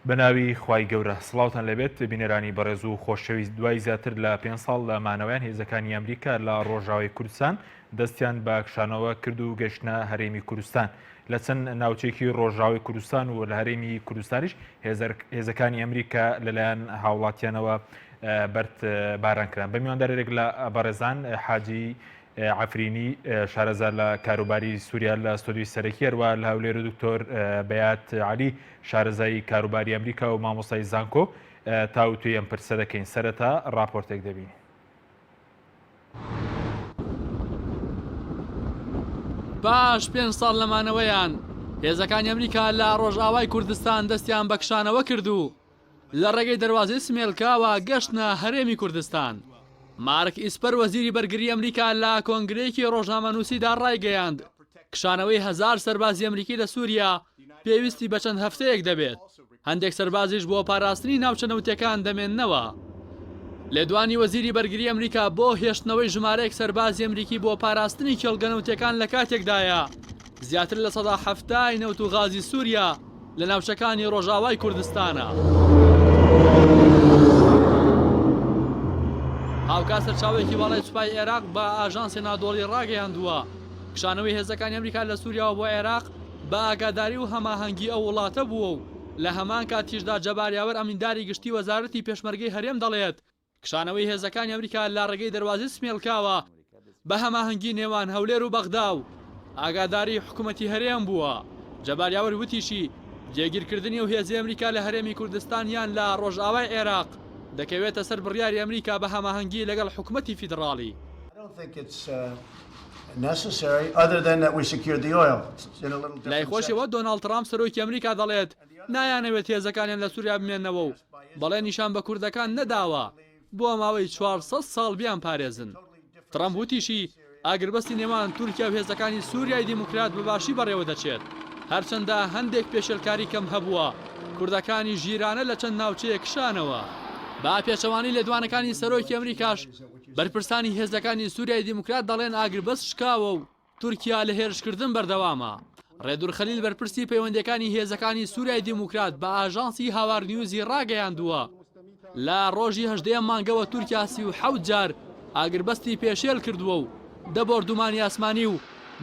بە ناوی خوای گەورە سڵاوتان لێبێت بینەرانی بەڕێز و خۆشەویست دوای زیاتر لە پێ ساڵ لە مانەوەیان هێزەکانی ئەمریکا لە ڕۆژاوای کوردستان دەستیان بە کشانەوە کرد و گەشتە هەرێمی کوردستان لە چەند ناوچێکی ڕۆژاوای کوردستان و لە هەرێمی کوردستانیش هێزەکانی ئەمریکا لەلایەن هاوڵاتیانەوە بەرد باران کران بە میواندارێک لە بەڕێزان حاجی عەفرینی شارەزا لە کاروباری سووریا لە ستۆدیۆی سەرەکی هەروە لە هەولێر و دکتۆر بەیات عەلی شارەزای کاروباری ئەمریکا و مامۆستای زانکۆ تاوتوێی ئەم پرسە دەکەین سەرەتا راپۆرتێک دەبینین. پاش پێنج ساڵ لە مانەوەیان، هێزەکانی ئەمریکا لە ڕۆژئاوای کوردستان دەستیان بە کشانەوە کرد و لە ڕێگەی دەروازەی سمێلکاوە گەشتنە هەرێمی کوردستان. مارک ئیسپەر وەزیری بەرگری ئەمریکا لە کۆنگرەیەکی ڕۆژنامەنووسیدا ڕایگەیاند، کشانەوەی هەزار سەربازی ئەمریکی لە سووریا پێویستی بە چەند هەفتەیەک دەبێت، هەندێک سەربازیش بۆ پاراستنی ناوچە نەوتیەکان دەمێننەوە. لێدوانی وەزیری بەرگری ئەمریکا بۆ هێشتنەوەی ژمارەیەک سەربازی ئەمریکی بۆ پاراستنی کێڵگە نەوتیەکان لە کاتێکدایە زیاتر 70% ی نەوت و غازی سووریا لە ناوچەکانی ڕۆژاوای کوردستانە. هاوکات سەرچاوەیەکی باڵای سوپای عێراق بە ئاژانسی ئەنادۆڵی ڕاگەیاندووە، کشانەوەی هێزەکانی ئەمریکا لە سووریاوە بۆ عێراق بە ئاگاداری و هەماهەنگی ئەو وڵاتە بووە و لە هەمان کاتیشدا جەبار یاوەر ئەمینداری گشتی وەزارەتی پێشمەرگەی هەرێم دەڵێت، کشانەوەی هێزەکانی ئەمریکا لە ڕێگەی دەروازەی سمێڵکاوە بە هەماهەنگی نێوان هەولێر و بەغدا و ئاگاداری حکومەتی هەرێم بووە. جەبار یاوەر وتیشی، جێگیرکردنی ئەو هێزەی ئەمریکا لە هەرێمی کوردستان یان لە ڕۆژئاوای عێراق دەکەوێتە سەر بڕیاری ئەمریکا بە هەماهەنگی لەگەڵ حکومەتی فیدڕاڵی. لای خۆشیەوە دۆناڵد تڕامپ سەرۆکی ئەمریکا دەڵێت، نایانەوێت هێزەکانیان لە سوریا بمێننەوە و بەڵێنیشان بە کوردەکان نەداوە بۆ ماوەی 400 ساڵ بیانپارێزن. ترەمپ وتیشی، ئاگربەستی نێوان تورکیا و هێزەکانی سوریای دیموکرات بە باشی بەڕێوەدەچێت، هەرچەندە هەندێک پێشێلکاری کەم هەبووە، کوردەکانی ژیرانە لە چەند ناوچەیەک کشانەوە. بە پێچەوانەی لێدوانەکانی سەرۆکی ئەمریکاش، بەرپرسانی هێزەکانی سوریای دیموکرات دەڵێن ئاگربەست شکاوە و تورکیا لە هێرشکردن بەردەوامە. ڕێدور خەلیل بەرپرسی پەیوەندییەکانی هێزەکانی سوریای دیموکرات بە ئاژانسی هاوار نیوزی ڕاگەیاندووە، لە ڕۆژی هەژدەیەم مانگەوە تورکیا 37 جار ئاگربەستی پێشێل کردووە و دە بۆردومانی ئاسمانی و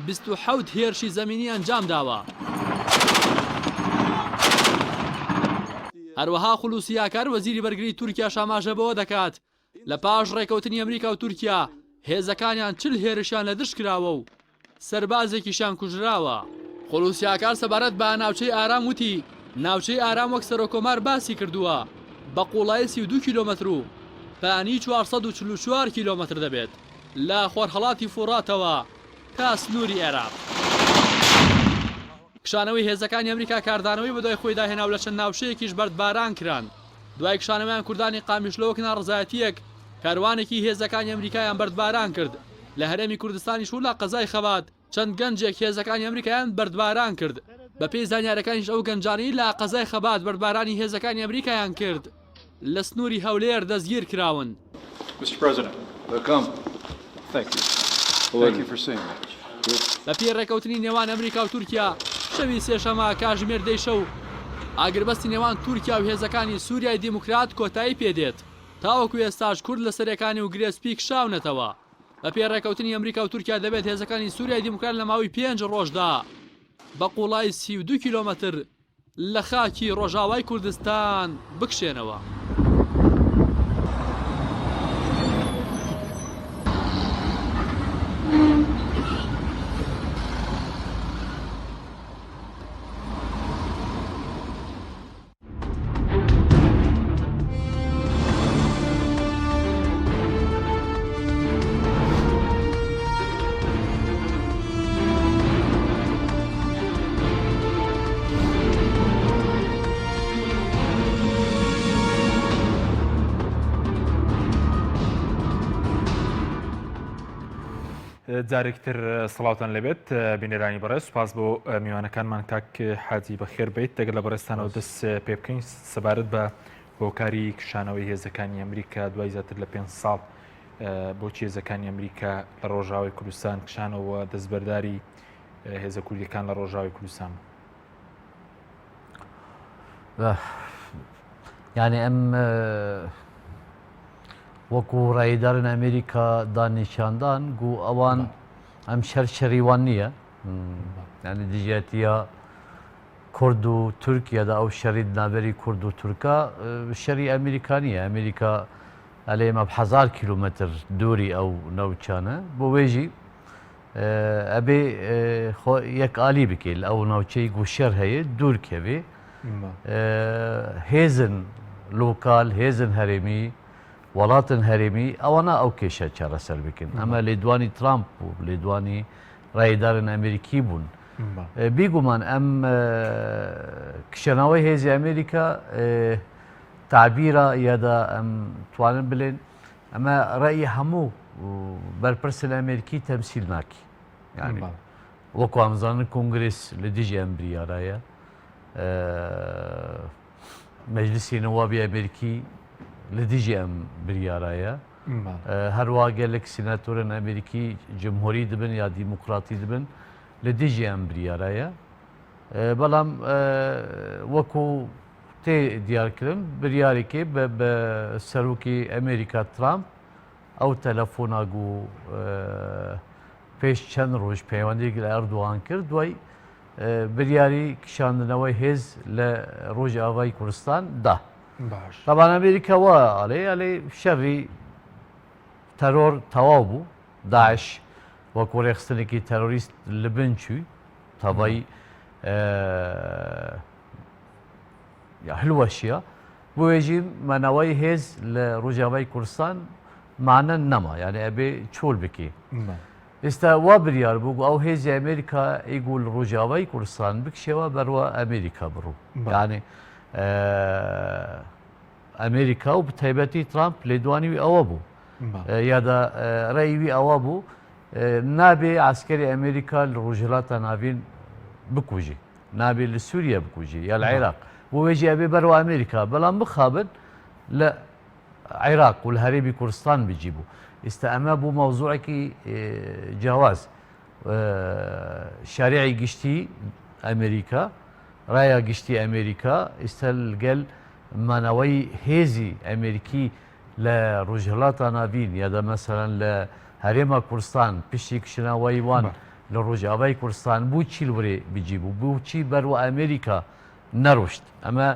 27 هێرشی زەمینی ئەنجامداوە. هەروەها خولوسی ئاکار وەزیری بەرگری تورکیاش ئاماژە بەوە دەکات، لە پاش ڕێکەوتنی ئەمریکا و تورکیا هێزەکانیان 40 هێرشیان لە دژ کراوە و سەربازێکیشیان کوژراوە. خولوسی ئاکار سەبارەت بە ناوچەی ئارام وتی، ناوچەی ئارام وەک سەرۆککۆمار باسی کردووە بە قووڵایی 32 کیلۆمەتر و پانی 444 کیلۆمەتر دەبێت لە خۆرهەڵاتی فوڕاتەوە تا سنووری عێراق. کشانەوەی هێزەکانی ئەمریکا کاردانەوەی بەدوای خۆیدا هێنا و لە چەند ناوچەیەکیش بەردباران کران. دوای کشانەوەیان کوردانی قامیشلۆ وەک ناڕەزایەتییەک کاروانێکی هێزەکانی ئەمریکایان بەردباران کرد، لە هەرێمی کوردستانیش و لە قەزای خەبات چەند گەنجێک هێزەکانی ئەمریکایان بەردباران کرد، بەپێی زانیارەکانیش ئەو گەنجانەی لە قەزای خەبات بەردبارانی هێزەکانی ئەمریکایان کرد لە سنووری هەولێر دەستگیر کراون. بەپێی ڕێکەوتنی نێوان ئەمریکا و تورکیا، شەوی سێشەمە کاژمێر دەی شەو ئاگربەستی نێوان تورکیا و هێزەکانی سوریای دیموکرات کۆتایی پێدێت، تاوەکو ئێستاش کورد لە سەرێکانی و گرێ سپی کشاونەتەوە. بەپێی ڕێکەوتنی ئەمریکا و تورکیا دەبێت هێزەکانی سوریای دیموکرات لە ماوەی پێنج ڕۆژدا بە قوڵایی 32 کیلۆمەتر لە خاکی ڕۆژاوای کوردستان بکشێنەوە. جارێکتر سڵاوتان لەبێت بینەرانی بەڕێز سوپاس بۆ میوانەکانمان کاک حاجی بەخێر بیت دەگەر لە بەڕێزتانەوە دەست پێ بکەین سەبارەت بە هۆکاری کشانەوەی هێزەکانی ئەمریکا دوای زیاتر لە پێ ساڵ بۆچی هێزەکانی ئەمریکا لە ڕۆژاوای کوردستان کشانەوە دەستبەرداری هێزە کوردیەکان لە ڕۆژاوی کوردستان؟ یانی ئەم وەکو ڕایدارن ئەمریکا دانیشاندان گو ئەوان ئەم شەر شەری وان نییە یعنی دژایەتیە کورد و تورکیادا ئەو شەری نابەری کورد و تورکا شەری ئەمریکا نییە ئەمریکا ئەلێ ئێمە هزار کیلومتر دووری ئەو ناوچانە بۆ وێژی ئەبێ خۆ یەک ئالی بکەی لە ئەو ناوچەی گوشەر هەیە دوور کەوێ هێزن لۆکال هێزن هەرێمی وڵاتن هەرێمی ئەوانە ئەو کێشە چارەسەر بکەن ئەمە لێدوانی ترامپ بوو لێدوانی ڕایدارن ئەمریکی بوون بیگومان ئەم کشەنەوەی هێزی ئەمریکا تعبیرە یادا ئەم توانن بلێن ئەمە ڕەئی هەموو بەرپرسن ئەمریکی تەمسیل ناکی یعنی وەکو ئەمزانن کۆنگرس لە دژی ئەم بریارایە مەجلسی نوابی ئەمریکی لە دژی ئەم بریارایە هەروە گەلک سیناتۆرن ئەمریکی جمهوری دبن یا دیموکراتی دبن لە دژی ئەم بریارایە بەڵام وەکو تێ دیارکردن بریارێکی بە سەرۆکی ئەمریکا ترامپ ئەو تەلەفۆنا گو پێش چەند ڕۆژ پەیوەندیک لە ئەردوغان کرد دوای بریاری کشاندنەوەی هێز لە ڕۆژئاوای کوردستان دا. باش. تەبان ئەمریکا وا ئەڵێ ئەڵێ شەڕی تەرۆر تەواو بوو داعش وەکو ڕێخستنێکی تەرۆریست لەبن چووی تەبای هەلوەشیە بۆیەژی مانەوەی هێز لە ڕۆژاوای کوردستان مانە نەما یعنی ئەبێ چۆل بکی ئێستا وا بریار بوو ئەو هێزی ئەمریکا ئیگو لە ڕۆژاوای کوردستان بکشێوە بەروە ئەمریکا بڕوو یعنی ئەمریکا و بەتایبەتی ترامپ لێدوانی وی ئەوە بوو یادا ڕێی وی ئەوە بوو نابێ عسکەری ئەمریکا لە ڕۆژهەڵاتە ناوین بکوژی نابێ لە سووریا بکوژی یا لە عێراق بۆ وێژی ئەبێ بەرەوە ئەمریکا بەڵام بخابن لە عێراق و لە هەرێمی کوردستان بجی بوو ئێستا ئەمە بوو مەوزوعێکی جیاواز شارعی گشتی ئەمریکا ڕایا گشتی ئەمریکا ئێستا لەگەل مانەوەی هێزی ئەمریکی لە ڕۆژهەڵاتا ناڤین یادا مەسەلەن لە هەرێما کوردستان پشتی کشناوەی وان لە ڕۆژئاڤای کوردستان بو چی لورێ بجی بوو بو چی بەروە ئەمریکا نەڕۆشت ئەمە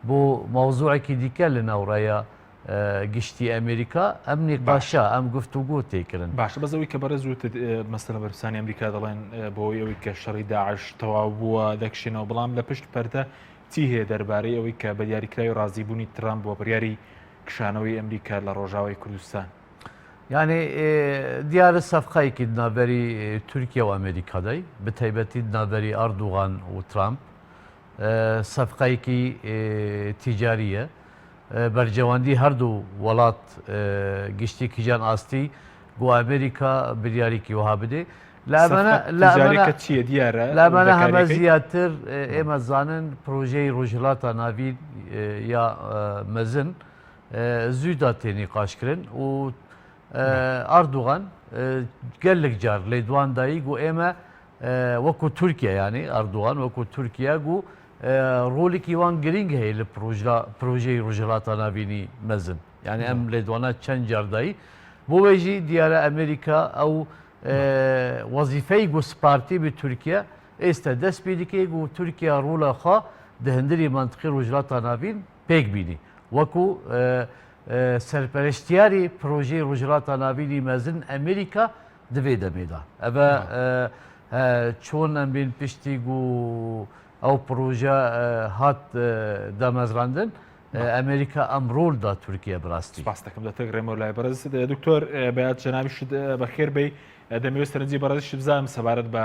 بۆ مەوزوعێکی دیکە لە ناو ڕایا گشتی ئەمریکا ئەم باشە نیقاشە ئەم گفتوگۆ تێکردن. باشە بەس ئەوەی کە بەڕێز وتت مەسەلەن بەرپرسانی ئەمریکا دەڵێن بەهۆی ئەوەی کە شەڕی داعش تەواو بووە دەکشێنەوە بەڵام لە پشت پەردە چی هەیە دەربارەی ئەوەی کە بە دیاریکراوی ڕازیبوونی ترامپ بۆ بڕیاری کشانەوەی ئەمریکا لە ڕۆژاوای کوردستان؟ یانی دیارە سەفقەیەکی ناڤەری تورکیا و ئەمریکادای بە تایبەتی ناڤەری ئەردوغان و ترامپ سەفقەیەکی تیجاریە بەرجەوەندی هەردوو وڵات گشتی کیژان ئاستی گو ئەمریکا بریارێکی وها بدێ لە چییە دیارە لامانە هەمە زیاتر ئێمە زانن پرۆژەی ڕۆژهڵاتە ناوین یا مەزن زوودا تێ نیقاشکردن و ئەردوغان گەلک جار لێدوان دایی گو ئێمە وەکو تورکیا یانی ئەردوغان وەکو تورکیا گو ڕۆلێکی وان گرنگ هەیە لە پرۆژەی ڕۆژهەڵاتە ناوینی مەزن یعنی ئەم لێدوانە چەند جاردایی بۆ وێژی دیارە ئەمریکا ئەو وەزیفەی گو سپارتی بە تورکیا ئێستا دەست پێ دکەی گو تورکیا ڕوڵە خوا دهندری منطقی ڕۆژهەڵاتە ناوین پێک بینی وەکو سەرپەرشتیاری پرۆژەی ڕۆژهەڵاتە ناوینی مەزن ئەمریکا دڤێ دەمێدا ئەڤە چۆن ئەم بین پشتی گو ئەو پرۆژە هات دامەزراندن ئەمریکا ئەم ڕۆل دا تورکیا بڕاستی. سپاس دەکەم دەتەک ڕێمەوە لای بەڕێز دکتۆر بەیات جەنابیشت بەخێر بێی دەمەوێت سەرنجی بەڕێزیشت بزانم سەبارەت بە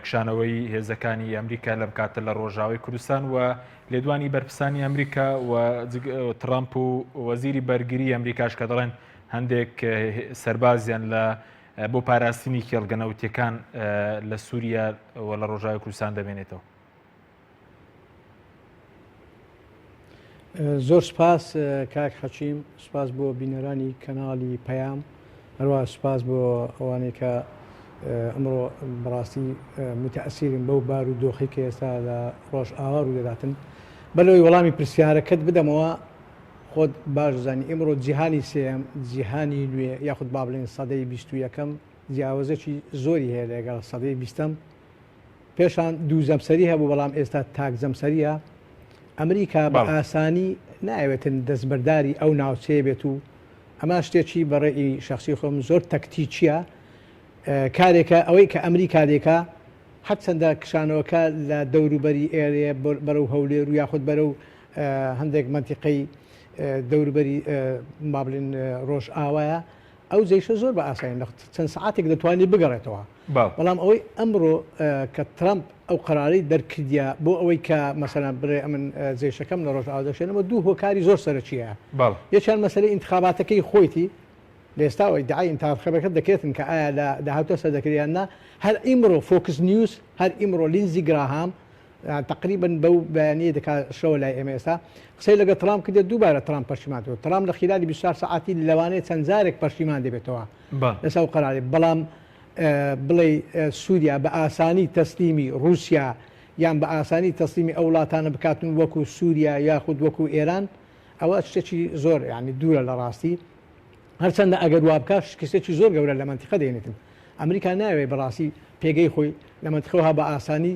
کشانەوەی هێزەکانی ئەمریکا لەم کاتە لە ڕۆژاوای کوردستان و لێدوانی بەرپرسانی ئەمریکا و ترامپ و وەزیری بەرگری ئەمریکاش کە دەڵێن هەندێک سەربازیان لە بۆ پاراستنی کێڵگە نەوتیەکان لە سووریا و لە ڕۆژاوای کوردستان دەمێنێتەوە. زۆر سپاس کاک حەکیم، سپاس بۆ بینەرانی کەناڵی پەیام، هەروەها سپاس بۆ ئەوانەی کە ئەمڕۆ بەڕاستی متەئسیرن بەو بار و دۆخی کە ئێستا لە ڕۆژئاوا ڕوودەداتن. بەر لەوەی وەڵامی پرسیارەکەت بدەمەوە، خۆت باش دەزانی ئیمڕۆ جیهانی سێیەم، جیهانی نوێ یاخود با بڵێین سەدەی 21ەم جیاوازێکی زۆری هەیە لەگەڵ سەدەی بیستەم. پێشان دوو جەمسەری هەبوو بەڵام ئێستا تاک جەمسەریە. ئەمریکا بە ئاسانی نایەوێتن دەستبەرداری ئەو ناوچەیە بێت و ئەمە شتێکی بە ڕێی شەخسی خۆم زۆر تەکتیکیە کارێکە ئەوەی کە ئەمریکا دەیکا هەرچەندە کشانەوەکە لە دەوروبەری ئێرەیە بەرەو هەولێر و یاخود بەرەو هەندێک مەنتیقەی دەوروبەری با بڵێن ڕۆژئاوایە ئەو جەیشە زۆر بە ئاسانی لە چەند سەعاتێک دەتوانێت بگەڕێتەوە بەڵام ئەوەی ئەمڕۆ کە ترامپ ئەو قەرارەی دەرکردە بۆ ئەوەی کە مەسەلەن بڵێ ئەمن جەیشەکەم لە ڕۆژئاوا دەکشێنەوە دوو هۆکاری زۆر سەرەکیە یەکیان مەسەلەی ئینتخاباتەکەی خۆیتی لە ئێستاوە ئیدعای ئینتاخابەکە دەکرێتن کە ئایا لە داهاتوە سەر دەکرێت یان نا هەر ئیمڕۆ فۆکس نیوز هەر ئیمڕۆ لینزی گراهام تەقریبەن بەو بەیانیەی دەکا شەوە لای ئێمە ئێستا قسەی لەگەڵ ترامپ کردێت دووبارە ترامپ پەشیمان دەبێت ترامپ لە خیلالی 24 سەعاتی لەوانەیە چەند جارێک پەشیمان دەبێتەوە لەسەر ئەو قەرارەی بەڵام بڵێ سووریا بە ئاسانی تەسلیمی رووسیا یان بە ئاسانی تەسلیمی ئەو وڵاتانە بکاتن وەکو سووریا یاخود وەکو ئێران ئەوە شتێکی زۆر یعنی دوورە لە ڕاستی هەرچەندە ئەگەر وا بکات شکستێکی زۆر گەورە لە مەنتیقە دێنێتن. ئەمریکا نایەوێت بەڕاستی پێگەی خۆی لە مەنتیقەوە بە ئاسانی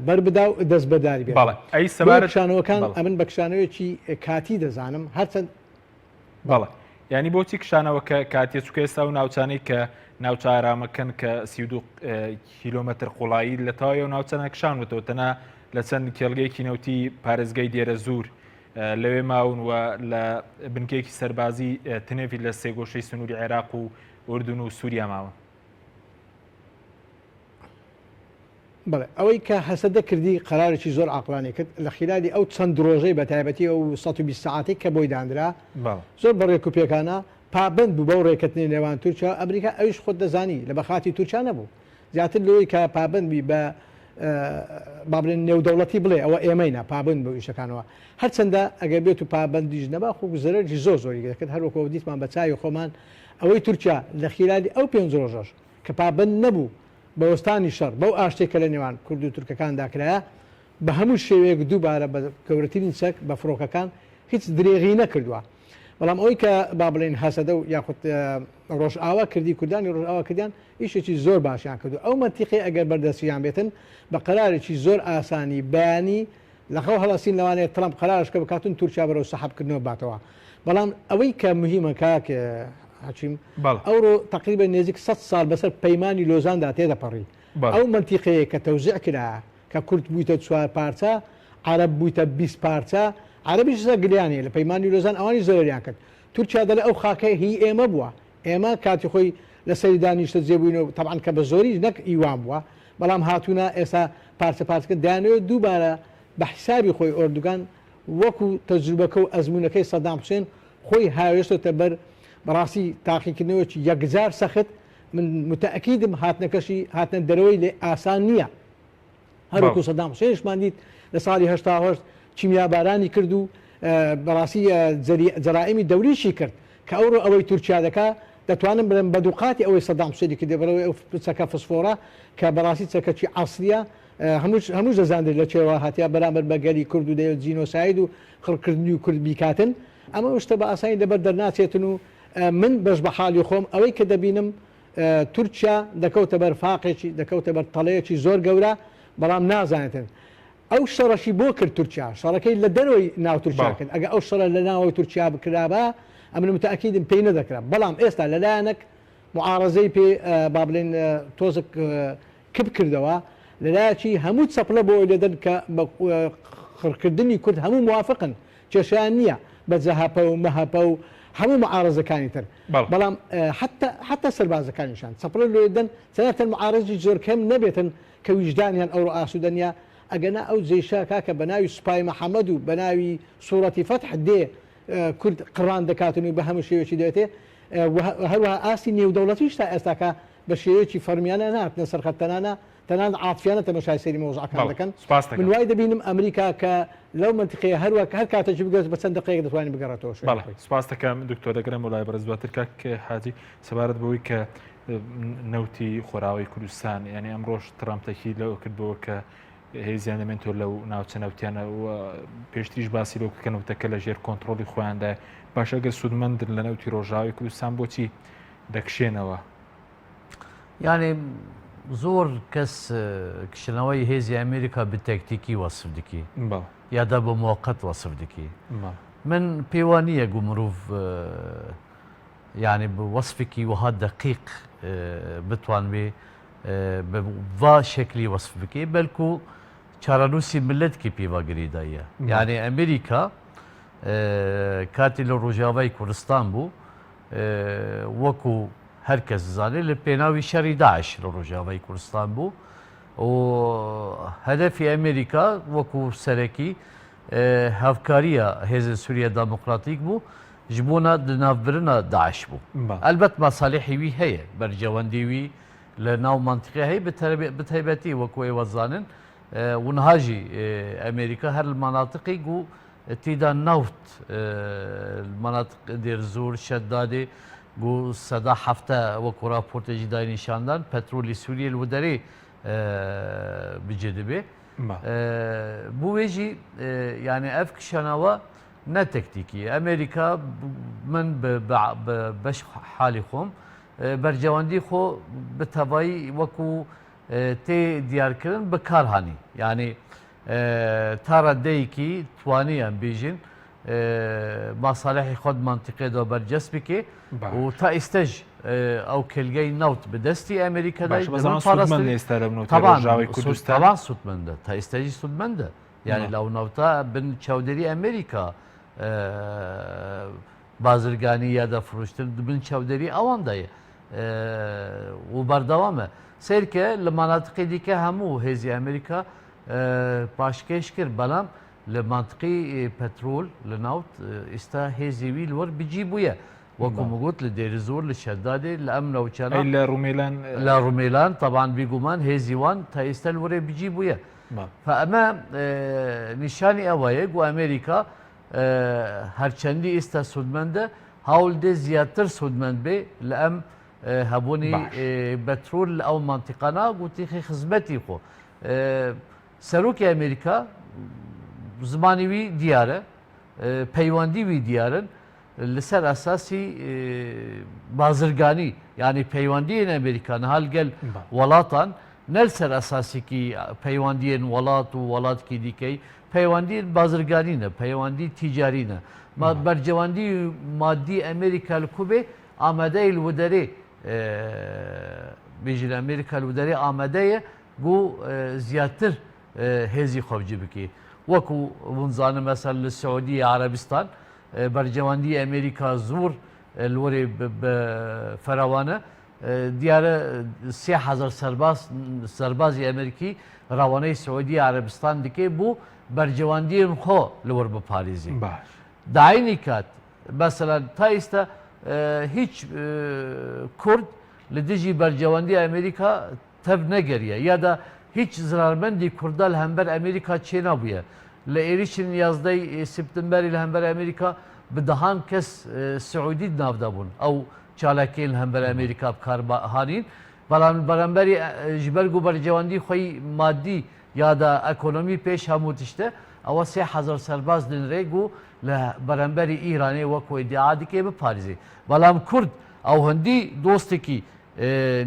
بەر بدا و دەستبەرداری بێت. بەڵێ ئەی بۆیە سەبارەت کشانەوەکان بەڵێ. ئەمن بە کشانەوەیەکی کاتی دەزانم هەرچەند. بەڵێ یانی بۆچی کشانەوەکە کاتیە چونکە ئێستا ئەو ناوچانەی کە ناوچە ئارامەکەن کە 32 کیلۆمەتر قوڵایی لە تەواوی ئەو ناوچانە کشانوەتەوە تەنها لە چەند کێڵگەیەکی نەوتی پارێزگای دێرەزوور لەوێ ماون و لە بنکەیەکی سەربازی تنێڤی لە سێگۆشەی سنووری عێراق و ئوردن و سووریا ماون. بەڵێ ئەوەی کە هەسەدە کردی قەرارێکی زۆر عاقڵانەی کرد لە خیلالی ئەو چەند ڕۆژەی بە تایبەتی ئەو 120 سەعاتەی کە بۆی دانرا زۆر بە ڕێک و پێکانە پابەند بوو بەو ڕێکەتنی نێوان تورکیا و ئەمریکا ئەویش خۆت دەزانی لە بەخاتی تورکیا نەبوو زیاتر لەوەی کە پابەند بی بە با بڵێن نێودەوڵەتی بڵێ ئەوە ئێمەینە پابەند بەو ئیشەکانەوە هەرچەندە ئەگەر بێت و پابەندیش نەبا خۆ زەرەرێکی زۆر زۆری دەکرد هەر وەکو دیتمان بە چاوی خۆمان ئەوەی تورکیا لە خیلالی ئەو پێنج ڕۆژەش کە پابەند نەبوو بە وەستانی شەڕ بەو ئاشتێک کە لە نێوان کورد و تورکەکاندا کرایە بە هەموو شێوەیەک دووبارە بە گەورەترین چەک بە فڕۆکەکان هیچ درێغی نەکردووە بەڵام ئەوەی کە با بڵێین هەسەدە و یاخود ڕۆژئاوا کردی کوردانی ڕۆژئاوا کردیان ئیشێکی زۆر باشیان کردو ئەو مەنتیقەی ئەگەر بەردەستیان بێتن بە قەرارێکی زۆر ئاسانی بەیانی لە خەو هەڵەسین لەوانەیە ترەمپ قەرارشکە بکاتن تورکیا بەرەو سەحب کردنەوە باتەوە بەڵام ئەوەی کە مهمە کاک حەکیم ئەوڕۆ تقریبا نێزیک 100 ساڵ بەسەر پەیمانی لۆزاندا تێدەپەڕی ئەو مەنتیقەیە کە تەوزیع کرا کە کورد بوویتە چوار پارچە عەرەب بوویتە 20 پارچە عەرەبیش سە گلیان هەیە لە پەیمانی لۆزان ئەوانی زەرەریان کرد تورکیا دەڵێ ئەو خاکە هی ئێمە بووە ئێمە کاتی خۆی لەسەری دا نیشتەجێ بووین و تەبعەن کە بە زۆریش نەک ئی وان بووە بەڵام هاتوونە ئێستا پارچە پارچەکە دەیانەوێت دووبارە بە حیسابی خۆی ئۆردوگان وەکو تەجروبەکە و ئەزموونەکەی سەدام حوسێن خۆی هاوێشتۆتە بەر بەڕاستی تاقیکردنەوەیەکی یەکجار سەخت من متەئکیدم هاتنەکەشی هاتنە دەرەوەی لێ ئاسان نییە. هەروەکو سەدام حوسێنیشمان دیت لە ساڵی 88 کیمیابارانی کرد و بەڕاستی جەرائیمی دەوریشی کرد کە ئەوڕۆ ئەوەی تورکیا دەکا دەتوانم بڵێم بە دووقاتی ئەوەی سەدام حوسێنی کردی بەڕەوەی ئەو چەکە فسفۆڕە کە بەڕاستی چەکەکی عەسریە هەموو هەموو دەزانرێت لە چێوە هاتیا بەرامبەر بە گەلی کورد و دەیەوێت جینۆساید و قڕکردنی و کورد بیکاتن ئەمە شتە بە ئاسانی لەبەر دەرناچێتن و من بەش بە حاڵی خۆم ئەوەی کە دەبینم تورکیا دەکەوتە بەر فاقێکی، دەکەوتە بەر تەڵەیەکی زۆر گەورە، بەڵام نازانێتن. ئەو شەڕەشی بۆ کرد تورکیا، شەڕەکەی لە دەرەوەی ناو تورکیا کرد، ئەگەر ئەو شەڕە لە ناوەوەی تورکیا بکرابا، ئەمن متەئەکیدم پێی نەدەکرا، بەڵام ئێستا لە لایەنەک موعارەزەی پێ با بڵێین تۆزک کپ کردەوە، لە لایەکی هەموو چەپڵە بۆ ئەوی لێدەن کە بە قڕکردنی کورد هەموو موافقن، کێشەیان نییە بە جەهەپە و مەهەپە و هەموو معارەزەکانی تر بەڵام حەتا حەتا سەربازەکانیشان چەپڵە لۆیە دەن تەناتەن معارەزی زۆر کەم نەبێتن کە ویژدانیان ئەوڕۆ ئاسوودە نییە ئەگەنا ئەو جەیشە کاکە بە ناوی سوپای محەمەد و بە ناوی سوڕەتی فەتح دێ کورد قڕان دەکاتن و بە هەموو شێوەیەکی دەێتێ هەروەها ئاستی نێودەوڵەتیش تا ئێستاکە بە شێوەیەکی فەرمیانە نەهاتنە سەر خەت تەنانە تەنانەت عاتفیانە تەمەشای سەیری مەوزوعەکان دەکەن. سوپاست من دەکەم. وای دەبینم ئەمریکا کە لەو مەنتیقەیە هەر وەک هەر کاتێکی بگەڕێت بە چەند دەقەیەک دەتوانێت بگەڕێتەوە شوێنی بەڵێ خۆی. سوپاست دەکەم دکتۆر دەگەرێمەوە لای بەڕێز دواتر کاک حاجی سەبارەت بەوەی کە نەوتی خۆراوی کوردستان یعنی ئەمڕۆش ترامپ تەکید لەوە کردەوە کە. هێزیان دەمێنێتەوە لەو ناوچە نەوتیانە و پێشتریش باسی لەو کە نەوتەکە لە ژێر کۆنتترۆلی خۆیاندا باشە گەر سوودمەندن لە نەوتی ڕۆژاوی کوردستان بۆچی دەکشێنەوە؟ یعنی زۆر کەس کشنەوەی هێزی ئەمریکا بە تەکتیکی وەسف دکی یادا بە موقت وەسف دکی من پێوە نییە گو مرۆڤ یعنی بە وەسفێکی وەها دەقیق بتوانبێ بە وا شکلی وەسف بکەی بەلکو چارەنووسی ملەتکی پێوە گرێداییە یعنی ئەمریکا کاتی لە ڕۆژاوای کوردستان بوو وەکو هەر کەس زانێت لە پێناوی شەری داعش لە ڕۆژاوای کوردستان بوو و هەدەفی ئەمریکا وەکو سەرەکی هاوکاریە هێزە سووریە دامۆکراتیک بوو ji bona di navbirina داعش بوو. ئەلبەت مەسالیحی وی هەیە، بەرجەوەندی وی لە ناو مەنتیقێ هەیە bi taybetî wekû êwe zanin û niha jî Amerîka her li menatiqê ku têda newt li menatiq Dêrzor, Şeddadê ku 70% wekû raportê jî dayê nîşandan petrolê Sûriyê li derê bi cih dibe. Bo wê jî yanî ev kişanawa Ne tektîkî ye. Amerîka min bi beş halî xwe bercewendî xwe bi tevayî wekû tê diyarkirin bi kar hanî. Yanî ta reddeyekî twanî em bêjin masalihê xwe di mentiqê de bercest bike û ta îstej ew kêlgeyê newt bi destî Amerîka de Taban sûdmend e. Ta îste jî sûdmend e. Yanî lew newta bin çavdêrî Amerîka bazirganî ya da firoştin di bin çavdêrî ewan de ye û berdewam e. Seyrke li manatiqê dîke hemû hêzê Amerîka paşkêş kir belam li mantiqî petrol li newt îsta hêzê wî li wir bicî bûye. Wekû min got li Dêrizor, li Şeddadê, li em navçana. Ey li Rumêlan. Li Rumêlan taban bîguman hêzî wan ta îsta li wirê bicî bûye. Fe eme nîşanî ew ye ku Amerîka herçendî îsta sûdmend e, hewl dê ziyadtir sûdmend bê li em hebûnî betrol li ew mentiqana ku tîxê xizmetî xwe. Serokê Amerîka zimanê wî diyar e, peywendî wî diyar in. Li ser esasî bazirganî yanî peywendiyên Amerîka niha li gel welatan ne li ser esasîkî peywendiyên welat û welatkî dîkey peywendiyên bazirganî ne, peywendî tîcarî ne. Ma bercewendî madî Amerîka li ku bê amadeyê li widerê bêjin Amerîka li widerê amade ye ku ziyadtir hêzî xwe bi cih bikê. Wekû hûn zanin mesela li Siûdiyê Erebistan Berjewendiyê Amerîka zor li wirê bi ferawan e. Diyar e 3000 serbaz serbazê Amerîkî rawaneyê Siûdiyê Erebistan dike bo berjewendiyên xwe li wir biparêzê. Baş. Di eynî kat mesela ta îste hîç Kurd li dijî berjewendiya Amerîka tev negeriye ya da hîç zirarmendî Kurda li hember Amerîka çênabûye. Li êrîşên yazdey Septemberê li hember Amerîka bi dehan kes Siûdî di nav de bûn. Ew çalakiyên li hember Amerîka bi kar hanîn. Belam li beramberî ji ber ku berjewendî xwe yî madî ya da ekonomî pêş hemû tişt e, ewa 3000 serbaz dinirê ku li beramberî Îranê wek îdia dike biparêzê. Belam Kurd ew hindî dostekî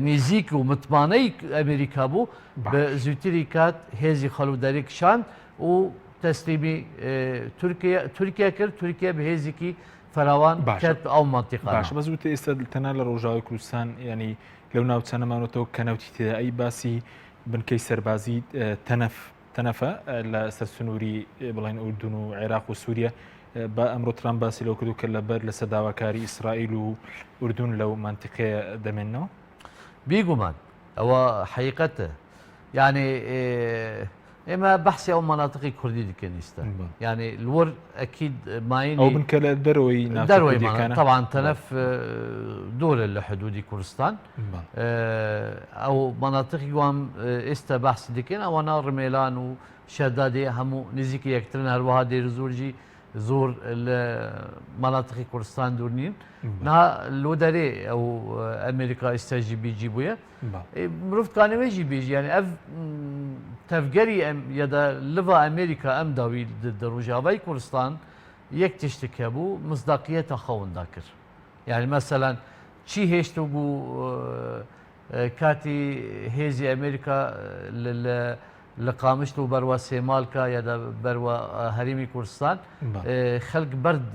Nêzîk û mitmaneyî Amerîka bû, bi zûtirî kat hêzî xwe li derê kişand û teslîmî Tirkiye kir, Tirkiye bi hêzekî ferawan ket ew mentiqana. Baş bes wute ئێستا تەنها لە ڕۆژاوای کوردستان ینی لەو ناوچە نەمانەوەتەوە کە نەوتی تێدا ئەی باسی بنکەی سەربازی تەنەف تەنەفە لە سەر سنووری بڵێن ئوردون و عێراق و سووریە بە ئەمڕۆ ترامپ باسی لەو کردو کە لەبەر لەسەر داواکاری ئیسرائیل و ئوردون لەو مەنتیقەیە دەمێنەوە. بیگومان ئەوە حەقیقەتە یعنی ئێمە بەحسی ئەو مەناتقی کوردی دکەن ئیستا یعنی لوەر ئەکید ماینی ئەو بنکە لە دەرەوەی دەرەوەی تەوان تەنەف دوورە لە حدودی کوردستان ئەو مەناتقی وام ئێستا بەحسی دکەن ئەوانە ڕمێلان و شەدادێ هەموو نزیکی یەکترن هەروەها دێرزۆرجی. زۆر لە مەناتقی کوردستان دوور نین نا لۆ دەرێ ئەو ئەمریکا ئیستا ژی بیجی بووە مرۆڤ توانێ وێژی بێژی یعنی ئەv تەڤگەری ئەم یەدا لڤا ئەمریکا ئەم داوی دە ڕۆژاوای کوردستان یەک تشتک هەبوو مصداقیەتە خەوندا کرد یعنی مەسەلەن چی هێشت و بوو کاتی هێزی ئەمریکا لە لە قامشلو بەروە سێمالکا یا دە بەروە هەرێمی کوردستان خەلک بەرد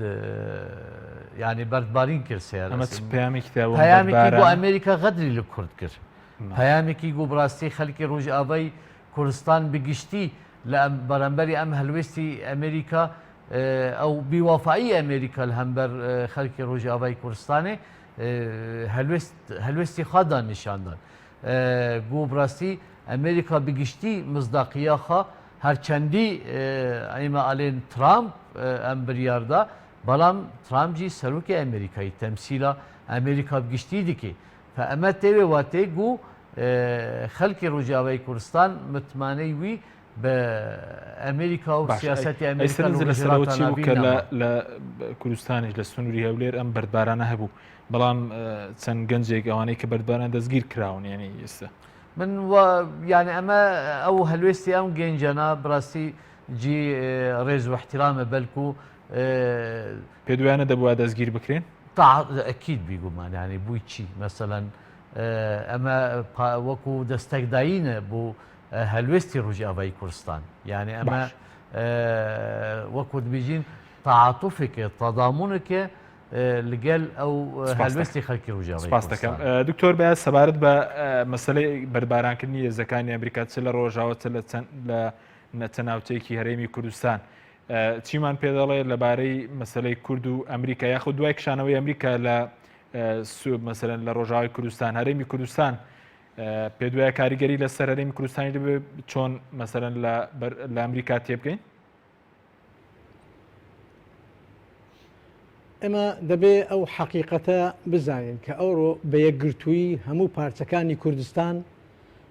یانی بەردبارین کرد سەیارە ئەمە چ پەیامێکی تیا بۆ پەیامێکی بۆ ئەمریکا غەدری لە کورد کرد پەیامێکی گو بڕاستی خەلکی ڕۆژئاڤای کوردستان بگشتی لە بەرامبەری ئەم هەلوێستی ئەمریکا ئەو بیوافایی ئەمریکا لە هەمبەر خەلکی ڕۆژئاڤای کوردستانێ هەلوێست هەلوێستی خادان نیشاندان گو بڕاستی ئەمریکا بگشتی مزداقیا خا هەرچەندی ئیمە ئەلێن ترامپ ئەم بریاردا بەڵام ترامپ جی سەرۆکی ئەمریکایی تەمسیلا ئەمریکا بگشتی دکی فە ئەمە تێوێ واتێ گو خەلکی ڕۆژاوای کوردستان متمانەی وی بە ئەمریکا و سیاسەتی ئەمریکا لەسەرەوە چی بوو کە لە کوردستانیش لە سنووری هەولێر ئەم بەردبارانە هەبوو بەڵام چەند گەنجێک ئەوانەی کە بەردباران دەستگیر کراون یعنی ئێستا من و یعنی ئەمە ئەو هەلوێستی ئەم گەنجانە بڕاستی جی ڕێز و احترامە بەلکو پێ دوایانە دەبووە دەستگیر بکرێن ئەکید بیگومان یعنی بووی چی مەسەلەن ئەمە وەکو دەستەکدایینە بۆ هەلوێستی ڕۆژئاڤای کوردستان یعنی ئەمە وەکو دبیژین تعاطفێکە تەضامونێکە لەگەل ئەو هەلوێستی خەلکی ڕۆژئاڤای سپاس دەکەم دکتۆر بەیاز سەبارەت بە مەسەلەی بەردبارانکردنی هێزەکانی ئەمریکا چ لە ڕۆژاوە چ لە چەند لە نەچە ناوچەیەکی هەرێمی کوردستان چیمان پێ دەڵێ لەبارەی مەسلەی کورد و ئەمریکا یاخود دوای کشانەوەی ئەمریکا لە سوب مەسەرەن لە ڕۆژاوای کوردستان هەرێمی کوردستان پێ دوای کاریگەری لەسەر هەرێمی کوردستانی دەبێت چۆن مەسەرەن لە ئەمریکا تێبگەین ئێمە دەبێ ئەو حەقیقەتە بزانین کە ئەوڕۆ بە یەکگرتوویی هەموو پارچەکانی کوردستان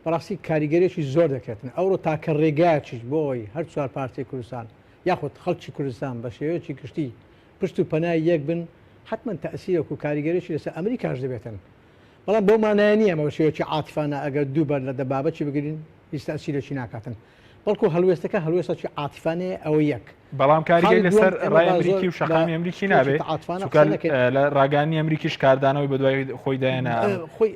بەڕاستی کاریگەرێکی زۆر دەکرێتن ئەوڕۆ تاکە ڕێگایەکیش بۆ ئەوەی هەر چوار پارچەی کوردستان یاخود خەڵکی کوردستان بە شێوەیەکی گشتی پشت و پەنای یەک بن حتمما تەسیرێک و کاریگەرێکی لەسەر ئەمریکاش دەبێتن بەڵام بەو مانایە نییە ئەمە بە شێوەیەکی عاتیفانە ئەگەر دوو بەر لە دەبابەکی بگرین هیچ تەئسیرێکی ناکاتن بەڵکو هەڵوێستەکە هەڵوێستەکی عاتیفانەیە ئەوە یەک. بەڵام کاریگەری لەسەر ڕای ئەمریکی و شەقامی ئەمریکی نابێت چونکە لە ڕاگەیاندنی ئەمریکیش کاردانەوەی بەدوای خۆی داینا. خۆی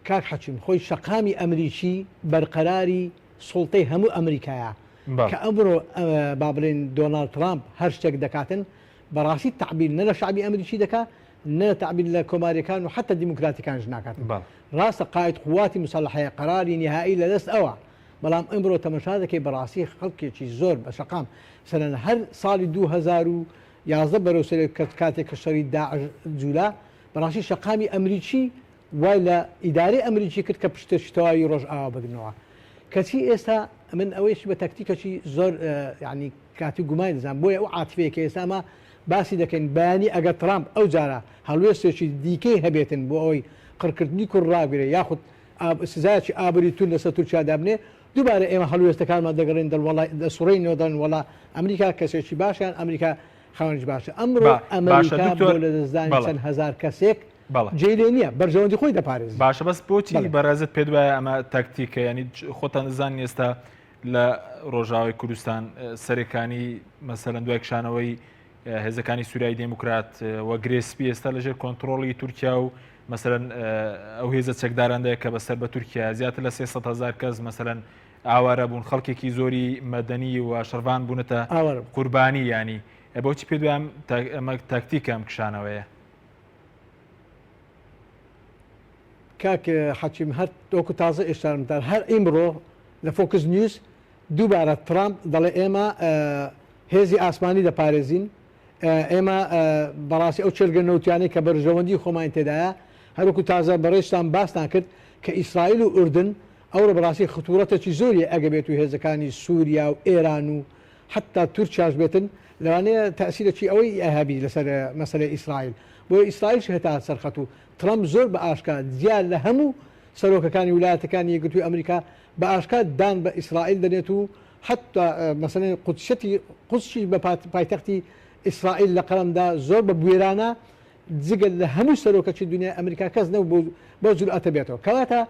کاک حەکیم خۆی شەقامی ئەمریکی بەرقەراری سوڵتەی هەموو ئەمریکایە کە ئەمڕۆ با بڵێن دۆناڵد ترامپ هەر شتێک دەکاتن بەڕاستی تەعبیر نە لە شەعبی ئەمریکی دەکا نە تەعبیر لە کۆماریەکان و حەتا دیموکراتەکانیش ناکات. ڕاستە قائید قواتی مسلحەیە قەراری نیهائی لە دەست ئەوە بەڵام ئمڕۆ تەمەشا دەکەی بەڕاستی خەڵکێکی زۆر بە شەقام سەرەن هەر ساڵی 2011 بەرەو سەرێ کە کاتێک کە شەڕی داعش جولا بەڕاستی شەقامی ئەمریکی وای لە ئیدارەی ئەمریکی کرد کە پشتێکی تەواوی ڕۆژئاوا بگرنەوە کەچی ئێستا من ئەوەیشی بە تەکتیکەکی زۆر یعنی کاتی گومانی دەزانم بۆیە ئەو عاتفەیە کە ئێستا ئەمە باسی دەکەین بەیانی ئەگەر ترامپ ئەو جارە هەڵوێستێکی دیکەی هەبێتن بۆ ئەوەی قڕکردنی کورد ڕابگرێ یاخود سزایەکی ئابووری توند لەسەر تورکیا دابنێ دووبارە ئێمە هەڵوێستەکانمان دەگەڕێن دەڵ دەسوڕێینەوە دەڵێن وەڵا ئەمریکا کەسێکی باشە یان ئەمریکا خاوەنیش باشە ئەمڕۆ ئەمریکا بۆ لەدەستدانی چەند هەزار کەسێک جێی لێ نییە بەرژەوەندی خۆی دەپارێزی. باشە بەس بۆچی بەڕێزت پێت وایە ئەمە تاکتیکە یانی خۆتان دەزانن ئێستا لە ڕۆژاوای کوردستان سەرەکانی مەسەلەن دوای کشانەوەی هێزەکانی سووریای دێموکرات و گرێسپی ئێستا لەژێر کۆنتترۆڵی تورکیا و مەسەرەن ئەو هێزە چەکداراندا کە بەسەر بە تورکیا زیاتر لە 300 هزار کەس مەسەلەن ئاوارە بوون خەڵکێکی زۆری مەدەنی و شەڕڤان بوونەتە قوربانی ینی بۆچی پێ دوام ئەمە تاکتیکە ئەم کشانەوەیە کاک حەکیم هەر وەکو تازە ئیشارم دار هەر ئیمڕۆ لە فۆکس نیوز دووبارە ترامپ دەڵێ ئێمە هێزی ئاسمانی دەپارێزین ئێمە بەڕاستی ئەو چێلگە نەوتیانەی کە بەرژەوەندی خۆمان تێدایە هەروەکو تازە بەڕێزتان باستان کرد کە ئیسرائیل و ئوردن ئەوڕۆ بەڕاستی خطورەتێکی زۆری ئەگە بێت و هێزەکانی سووریا و ئێران و حتا تورکیاش بێتن لەوانەیە تەئسیرەکی ئەوەی هەبی لەسەر مەسەلەی ئیسرائیل بۆیە ئیسرائیلش هێتا سەرخەت و ترەمپ زۆر بە ئاشکا جیا لە هەموو سەرۆکەکانی ولایەتەکانی یەکگرتووی ئەمریکا بە ئاشکا دان بە ئیسرائیل دەنێت و. حتا مەسەلەن قودسیەتی قودسیش بە پایتەختی ئیسرائیل لە قەڵەمدا زۆر بە بوێرانە جگە لە هەموو سەرۆکەکی دنیای ئەمریکا کەس نەبوو بەو جورئەتە بێتەوە. کەواتە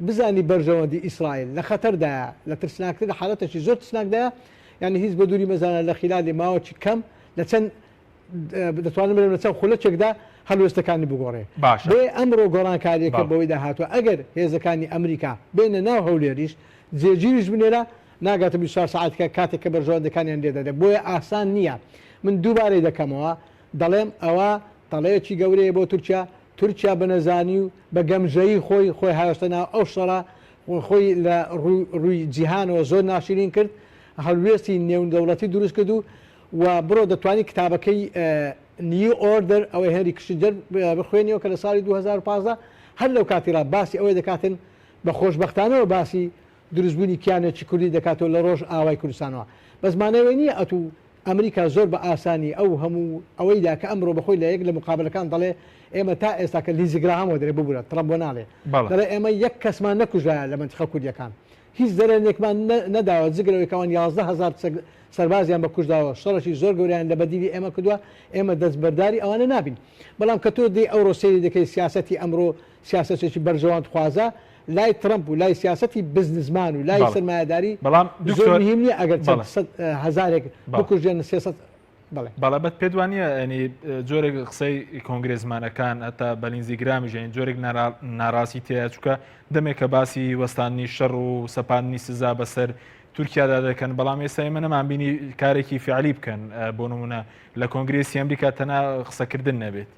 بزانی بەرژەوەندی ئیسرائیل لە خەتەردایە، لە ترسناکتر لە حالەتێکی زۆر ترسناکدایە، یانی هیچ بە دووری مەزانە لە خیلالی ماوەکی کەم لە چەند دەتوانم بڵێم لە چەند خولەکێکدا هەڵوێستەکانی بگۆڕێ. باشە. بۆیە ئەمڕۆ گۆڕانکارییەکە بەڵێ. بەوەیدا هاتووە ئەگەر هێزەکانی ئەمریکا بێنە ناو هەولێریش جێگیریش بنێرە ناگاتە 24 سەعات کە کاتێک کە بەرژەوەندەکانیان لێ دەدرێت بۆیە ئاسان نییە من دووبارەی دەکەمەوە دەڵێم ئەوە تەڵەیەکی گەورەیە بۆ تورکیا، تورکیا بە نەزانی و بە گەمژەیی خۆی، خۆی هاوێشتە ناو ئەو شەڕە، خۆی لە ڕووی جیهانەوە زۆر ناشیرین کرد، هەڵوێستی نێودەوڵەتی دروست کرد و و بڕۆ دەتوانی کتابەکەی New Order ئەوەی هێنری کیسنجەر بخوێنیەوە کە لە ساڵی 2015 هەر لەو کاتیڕا باسی ئەوەی دەکاتن بە خۆشبەختانەوە باسی دروستبوونی کیانێکی کوردی دەکاتەوە لە ڕۆژ ئاوای کوردستانەوە بەس مانای وەی نییە ئەتوو ئەمریکا زۆر بە ئاسانی ئەو هەموو ئەوەی دا کە ئەمرۆ بە خۆی لە یەک لە موقابەلەکان دەڵێ ئێمە تا ئێستا کە لینزی گراهام وە دەرێ ببورە تڕەمپ بۆ ناڵێ دەڵێ ئێمە یەک کەسمان نەکوژرایە لە مەنتیقە کوردیەکان هیچ زەرەرێکمان نەداوە جگە لەوەی کە ئەوان 11 هەزار سەربازیان بە کوشت داوە شەڕێکی زۆر گەورەیان لە بەدیلی ئێمە کردووە ئێمە دەستبەرداری ئەوانە نابین بەڵام کە تۆ دێی ئەوڕۆ سەیری دەکەی سیاسەتی ئەمرۆ سیاسەتێکی بەرژەوەندخوازە لای ترەمپ و لای سیاسەتی بزنسمان و لای سەرمایەداری بەڵام زۆر مهم نییە ئەگەر چەند سەد هەزارێک بکوژێن 300 بەڵێ. بەڵێ بەت پێت وانییە ینی جۆرێک قسەی کۆنگرێزمانەکان هەتا بە لینزی گرامیش ینی جۆرێک ناڕاستی تێیە چونکە دەمێکە باسی وەستاندنی شەڕ و سەپاندنی سزا بەسەر تورکیادا دەکەن بەڵام ئێستا ئێمە نەمانبینی کارێکی فعلی بکەن بۆ نمونە لە کۆنگرێسی ئەمریکا تەنها قسەکردن نەبێت.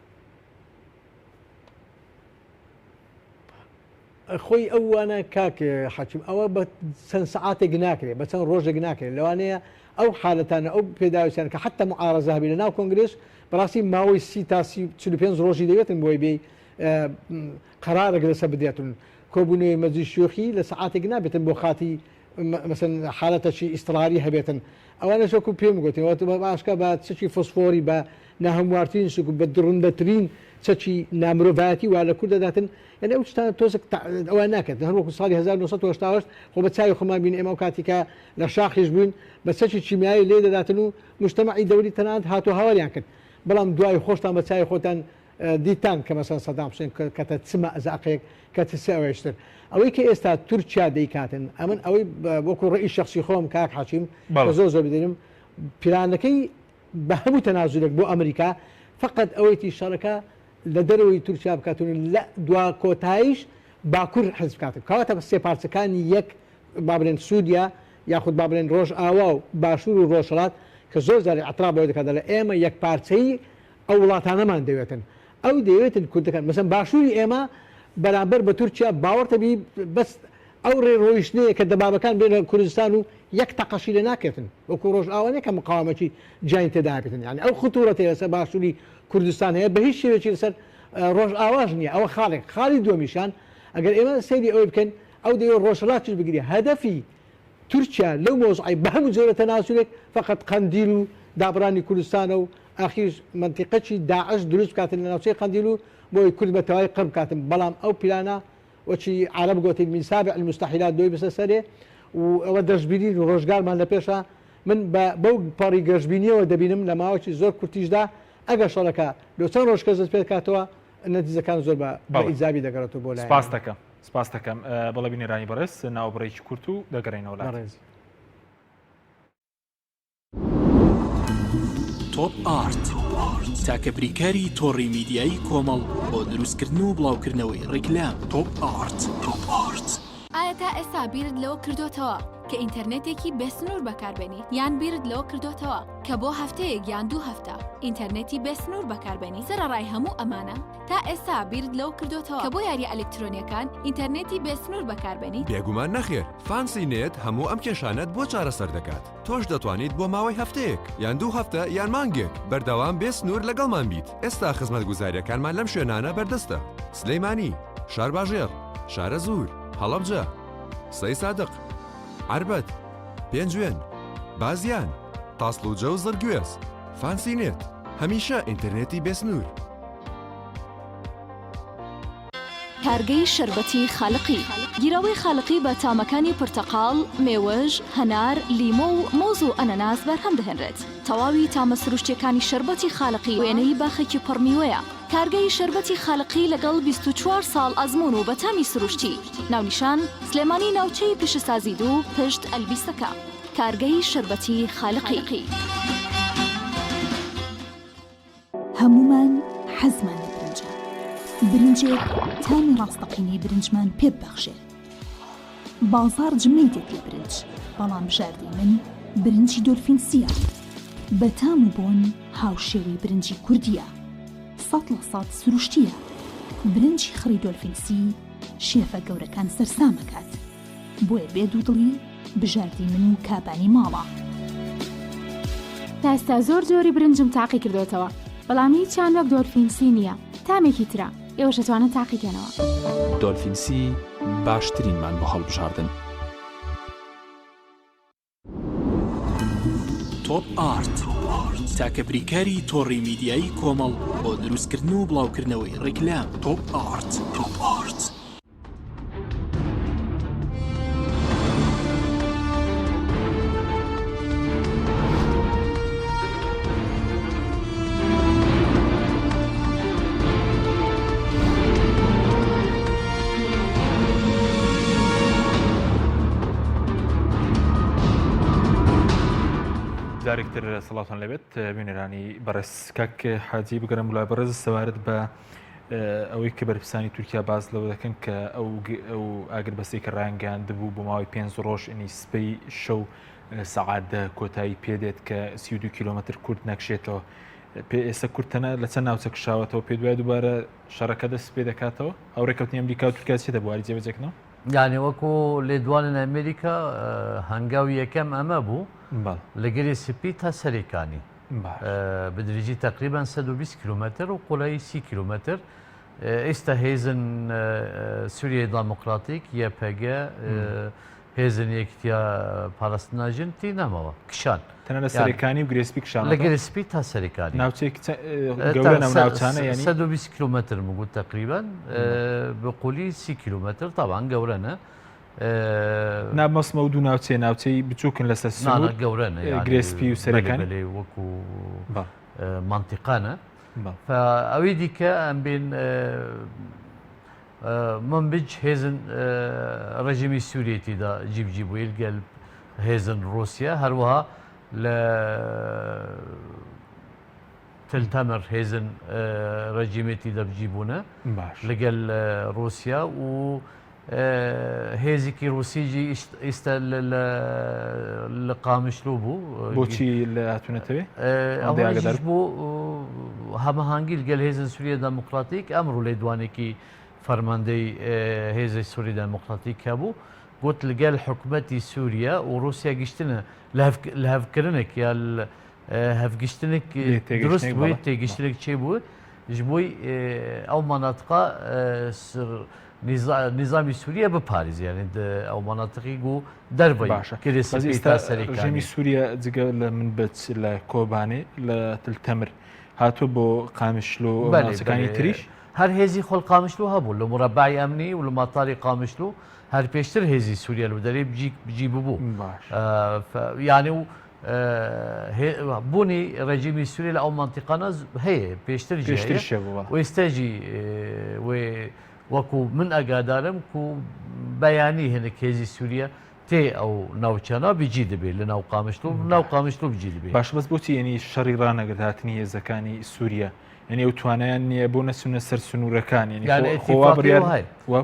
خۆی ئەو وانە کاک حەکیم ئەوە بە چەند سەعاتێک ناکرێت بە چەند ڕۆژێک ناکرێت لەوانەیە ئەو حالەتانە ئەو پێداویستیان کە حتا معارەزە هەبێت لە ناو کۆنگرێس بەڕاستی ماوەی سی تا سی 45 ڕۆژی دەوێتن بۆی بێ قەرارێک لەسەر بدرێتن کۆبوونەوەی مەجلیس شیوخی لە سەعاتێک نابێتن بۆ خاتی مەسەن حالەتەکی ئیستڕاری هەبێتن ئەوانەش وەکو پێم گوتن وە بە ئاشکا بە چەکی فۆسفۆری بە ناهەموارترین سوک بە دڕندەترین چەکی نامرۆڤایەتی وا لە کورد دەداتن یعنی ئەو شتانە تۆزێک ئەوە ناکرێت هەر وەکو ساڵی 1988 خۆ بە چاوی خۆمان بین ئێمە ئەو کاتی کە لە شاخیش بووین بە چەکی کیمیایی لێ دەداتن و مجتەمەعی دەوری تەنانەت هاتوو هاواریان کرد بەڵام دوای خۆشتان بە چاوی خۆتان دیتان کە مەسەن سەدام حوسێن کەتە چ مەئزەقێک کە چ ئەوەیش تر ئەوەی کە ئێستا تورکیا دەیکاتن ئەمن ئەوەی وەکو ڕێی شخصی خۆم کاک حەکیم کە زۆر زۆر بدەنم پلانەکەی بە هەموو تەنازولێک بۆ ئەمریکا فقط ئەوەیتی شەڕەکە لە دەرەوەی تورکیا بکات و لە دوا کۆتاییش باکوور حزب بکات کەواتە سێ پارچەکانی یەک با بڵێن سووریا یاخود با بڵێن ڕۆژئاوا و باشوور و ڕۆژهەڵات کە زۆر جار ئیعتراف بەوە دەکات دەڵێ ئێمە یەک پارچەیی ئەو وڵاتانەمان دەوێتن ئەو دەیەوێتن کوردەکان مەسەن باشووری ئێمە بەرامبەر بە تورکیا باوەڕتە بی بەس ئەو ڕێ ڕۆیشتنەیە کە دەبابەکان بێنە کوردستان و یەک تەقەشی لێ ناکرێتن وەکو ڕۆژئاوا نیە کە مقاومەکی جیانی تێدا هەبێتن یانی ئەو خطورەتەی لەسەر باشووری کوردستان هەیە بە هیچ شێوەیەکی لەسەر ڕۆژئاواش نییە ئەوە خاڵێک خاڵی دووەمیشان ئەگەر ئێمە سەیری ئەوەی بکەین ئەو دەیەوێت ڕۆژهەڵاتیش بگری هەدەفی تورکیا لەو مەوزوعەی بە هەموو جۆرە تەنازولێک فەقەت قەندیل و دابڕانی کوردستانە و ئاخیریش مەنتیقەکی داعش دروست بکاتن لە ناوچەی قەندیل و بۆی کورد بە تەواوی قڕ بکاتن بەڵام ئەو پیلانە وەکی عەرەب گۆتی من سابع المستحیلات لۆی بسە سەرێ و ئەوە دەشبینین و ڕۆژگارمان لە پێشە من بە بەو پەڕی گەشبینیەوە دەبینم لە ماوەکی زۆر کورتیشدا ئەگەر شەڕەکە لۆ چەند ڕۆژ کەس دەست پێکاتەوە نەتیجەکان زۆر بە ئیجابی دەگەڕێتەوە بۆ لای سپاس دەکەم. سپاست دەکەم بەڵێ بینەرانی بەڕێز ناوبڕێکی کورت و دەگەڕێینەوە لات. بەڕێز. تۆپ ئارت تاکە بریکاری تۆڕی میدیایی کۆمەڵ بۆ دروستکردن و بڵاوکردنەوەی ڕیکلام تۆپ ئارت. تۆپ ئارت. ئایا تا ئێستا بیرت لەوە کردۆتەوە کە ئینتەرنێتێکی بێ سنوور بەکاربێنیت؟ یان بیرت لەوە کردۆتەوە کە بۆ هەفتەیەک یان دوو هەفتە ئینتەرنێتی بێ سنوور بەکاربێنیت؟ سەرەڕای هەموو ئەمانە تا ئێستا بیرت لەوە کردۆتەوە کە بۆ یارییە ئەلکترۆنییەکان ئینتەرنێتی بێ سنوور بەکاربێنیت؟ بێگومان نەخێر، فانسی نێت هەموو ئەم کێشانەت بۆ چارەسەر دەکات، تۆش دەتوانیت بۆ ماوەی هەفتەیەک، یان دوو هەفتە، یان مانگێک بەردەوام بێ سنوور لەگەڵمان بیت، ئێستا خزمەتگوزارییەکانمان لەم شوێنانە بەردەستە، سلێمانی، شارباژێڕ، شارەزوور، هەڵەبجە، سەیسادق، عەربەت، پێنجوێن، بازیان، تاسڵوجە و زڕگوێز. فانسی نێت، هەمیشە ئینتەرنێتی بێ سنوور. کارگەی شەربەتی خالقی. گیراوەی خالقی بە تامەکانی پرتەقاڵ، مێوژ، هەنار، لیمۆ و مۆز و ئەنەناس بەرهەم دەهێنرێت. تەواوی تامە سروشتیەکانی شەربەتی خالقی وێنەی باخێکی پڕ میوەیە. کارگەی شەربەتی خالقی لەگەڵ 24 ساڵ ئەزموون و بە تامی سروشتی. ناونیشان، سلێمانی ناوچەی پیشەسازی دوو پشت ئەلبیسەکە. کارگەی شەربەتی خالقی. هەموومان حەزمان لە برنجە، برنجێک تامی ڕاستەقینەی برنجمان پێ ببەخشێ. بازاڕ جمەی دێت لە برنج، بەڵام بژاردەی من برنجی دۆلفین سییە. بە تام و بۆن هاوشێوەی برنجی کوردییە. 100% سروشتییە. برنجی خڕی دۆلفین سی شێفە گەورەکان سەرسام ئەکات. بۆیە بێ دوودڵی بژاردەی من و کابانی ماڵە. تا ئێستا زۆر جۆری برنجم تاقی کردۆتەوە بەڵام هیچیان وەک دۆلفین سی نییە تامێکی ترە ئێوەش ئەتوانن تاقی کەنەوە. دۆلفین سی باشترینمان بۆ هەڵبژاردن. تۆپ ئارت، تاکە بریکاری تۆڕی میدیایی کۆمەڵ بۆ دروستکردن و بڵاوکردنەوەی ڕیکلام. تۆپ ئارت. جارێکتر سڵاوتان لەبێت بینەرانی بەڕێز کاک حاجی بگەرم لای بەڕێز سەبارەت بە ئەوەی کە بەرپرسانی تورکیا باس لەوە دەکەن کە ئەو ئەو ئاگربەستی کە ڕایانگەیاندبوو بۆ ماوەی پێنج ڕۆژ ئەنی سبەی شەو سەعات دە کۆتایی پێدێت کە 32 کیلۆمەتر کورد نەکشێتەوە پێ ئێستا کورد تەنە لە چەند ناوچە کشاوەتەوە پێ دوای دووبارە شەڕەکە دەست پێ دەکاتەوە ئەو ڕێککەوتنی ئەمریکا و تورکیا چێتە بواری جێبەجێکردنەوە؟ یانی وەکو لێدوانن ئەمریکا هەنگاو یەکەم ئەمە بوو لە گرێ سپی تا سەرێکانی بە درێژی تقریبا 120 کیلومتر و قوڵایی 30 کیلومتر ئێستا هێزن سووریای داموکراتیک یەپەگە هێزن یەکتیا پاراستنا ژن تی نەماوە کشان. تەنها لە سەرێکانی و گرێسپی کشانەوە؟ لە گرێسپی تا سەرێکانی. ناوچەیەکی گەورە ناو ناوچانە یانی؟ 120 کیلومتر مگوت تقریبا بە قولی 30 کیلومتر طبعا گەورە نە. نا مەسمە و دوو ناوچەیە ناوچەی بچووکن لەسەر سنوور گەورە نە گرێسپی و سەرێکانی وەکو مەنتیقانە. ئەوی دیکە ئەم بین منبج هێزن ڕژیمی سووریەی تیدا جیبجی بوویل گەل هێزن ڕووسیا هەروەها لە تل تەمر هێزن ڕژیمی تیدا بجی بوونە لەگەل ڕووسیا و هێزێکی ڕووسیجی ئیستا لە قامشلو بوو بۆچی لە هاتوونەتەوێ ئەوەش بۆ هەمەهانگی گەل هێزن سووریە دەموکراتیک ئەمڕۆ لێدوانێکی فەرماندەی هێزی سووری دەموکراتیک هەبوو گوت لەگەل حکومەتی سووریا و ڕووسیا گشتنە لە هەڤکردنێک یا هەڤگشتنێک دروست بووی تێگەشتنێک چێ بوو ji بۆی ئەو مناطقە نیزامی سووریە بپارێزی یعنی ئەو مناطقی گو دەربەی باشە ڕژێمی سووریا جگە لە منبج لە کۆبانێ لە تل تەمر هاتووە بۆ قامیشلۆ و ناوچەکانی تریش؟ هەر هێزی خۆل قامیشلو هەبوو لە مورەبەعی ئەمنی و لە مەتاری قامیشلو هەر پێشتر هێزی سووریا لەو دەرێ بجی ببوو یعنی و بوونی ڕێژیمی سووری لە ئەو مەنتیقانە هەیە پێشتر و ئێستاژی وەکو من ئەگادارم و بەیانی هەنێک هێزی سووریە تێ ئەو ناوچانە بجی دەبێت لە ناو قامشلو ناو قامشلو بجی دەبێت. باشە بەس بۆچی یەنی شەڕی ڕانەگرت هاتنی هێزەکانی سووریا یەنی ئەو توانایان نییە بۆ نەچوونە سەر سنوورەکان یەنی یعنی خۆ وا اتفاقی بڕیار وهای وە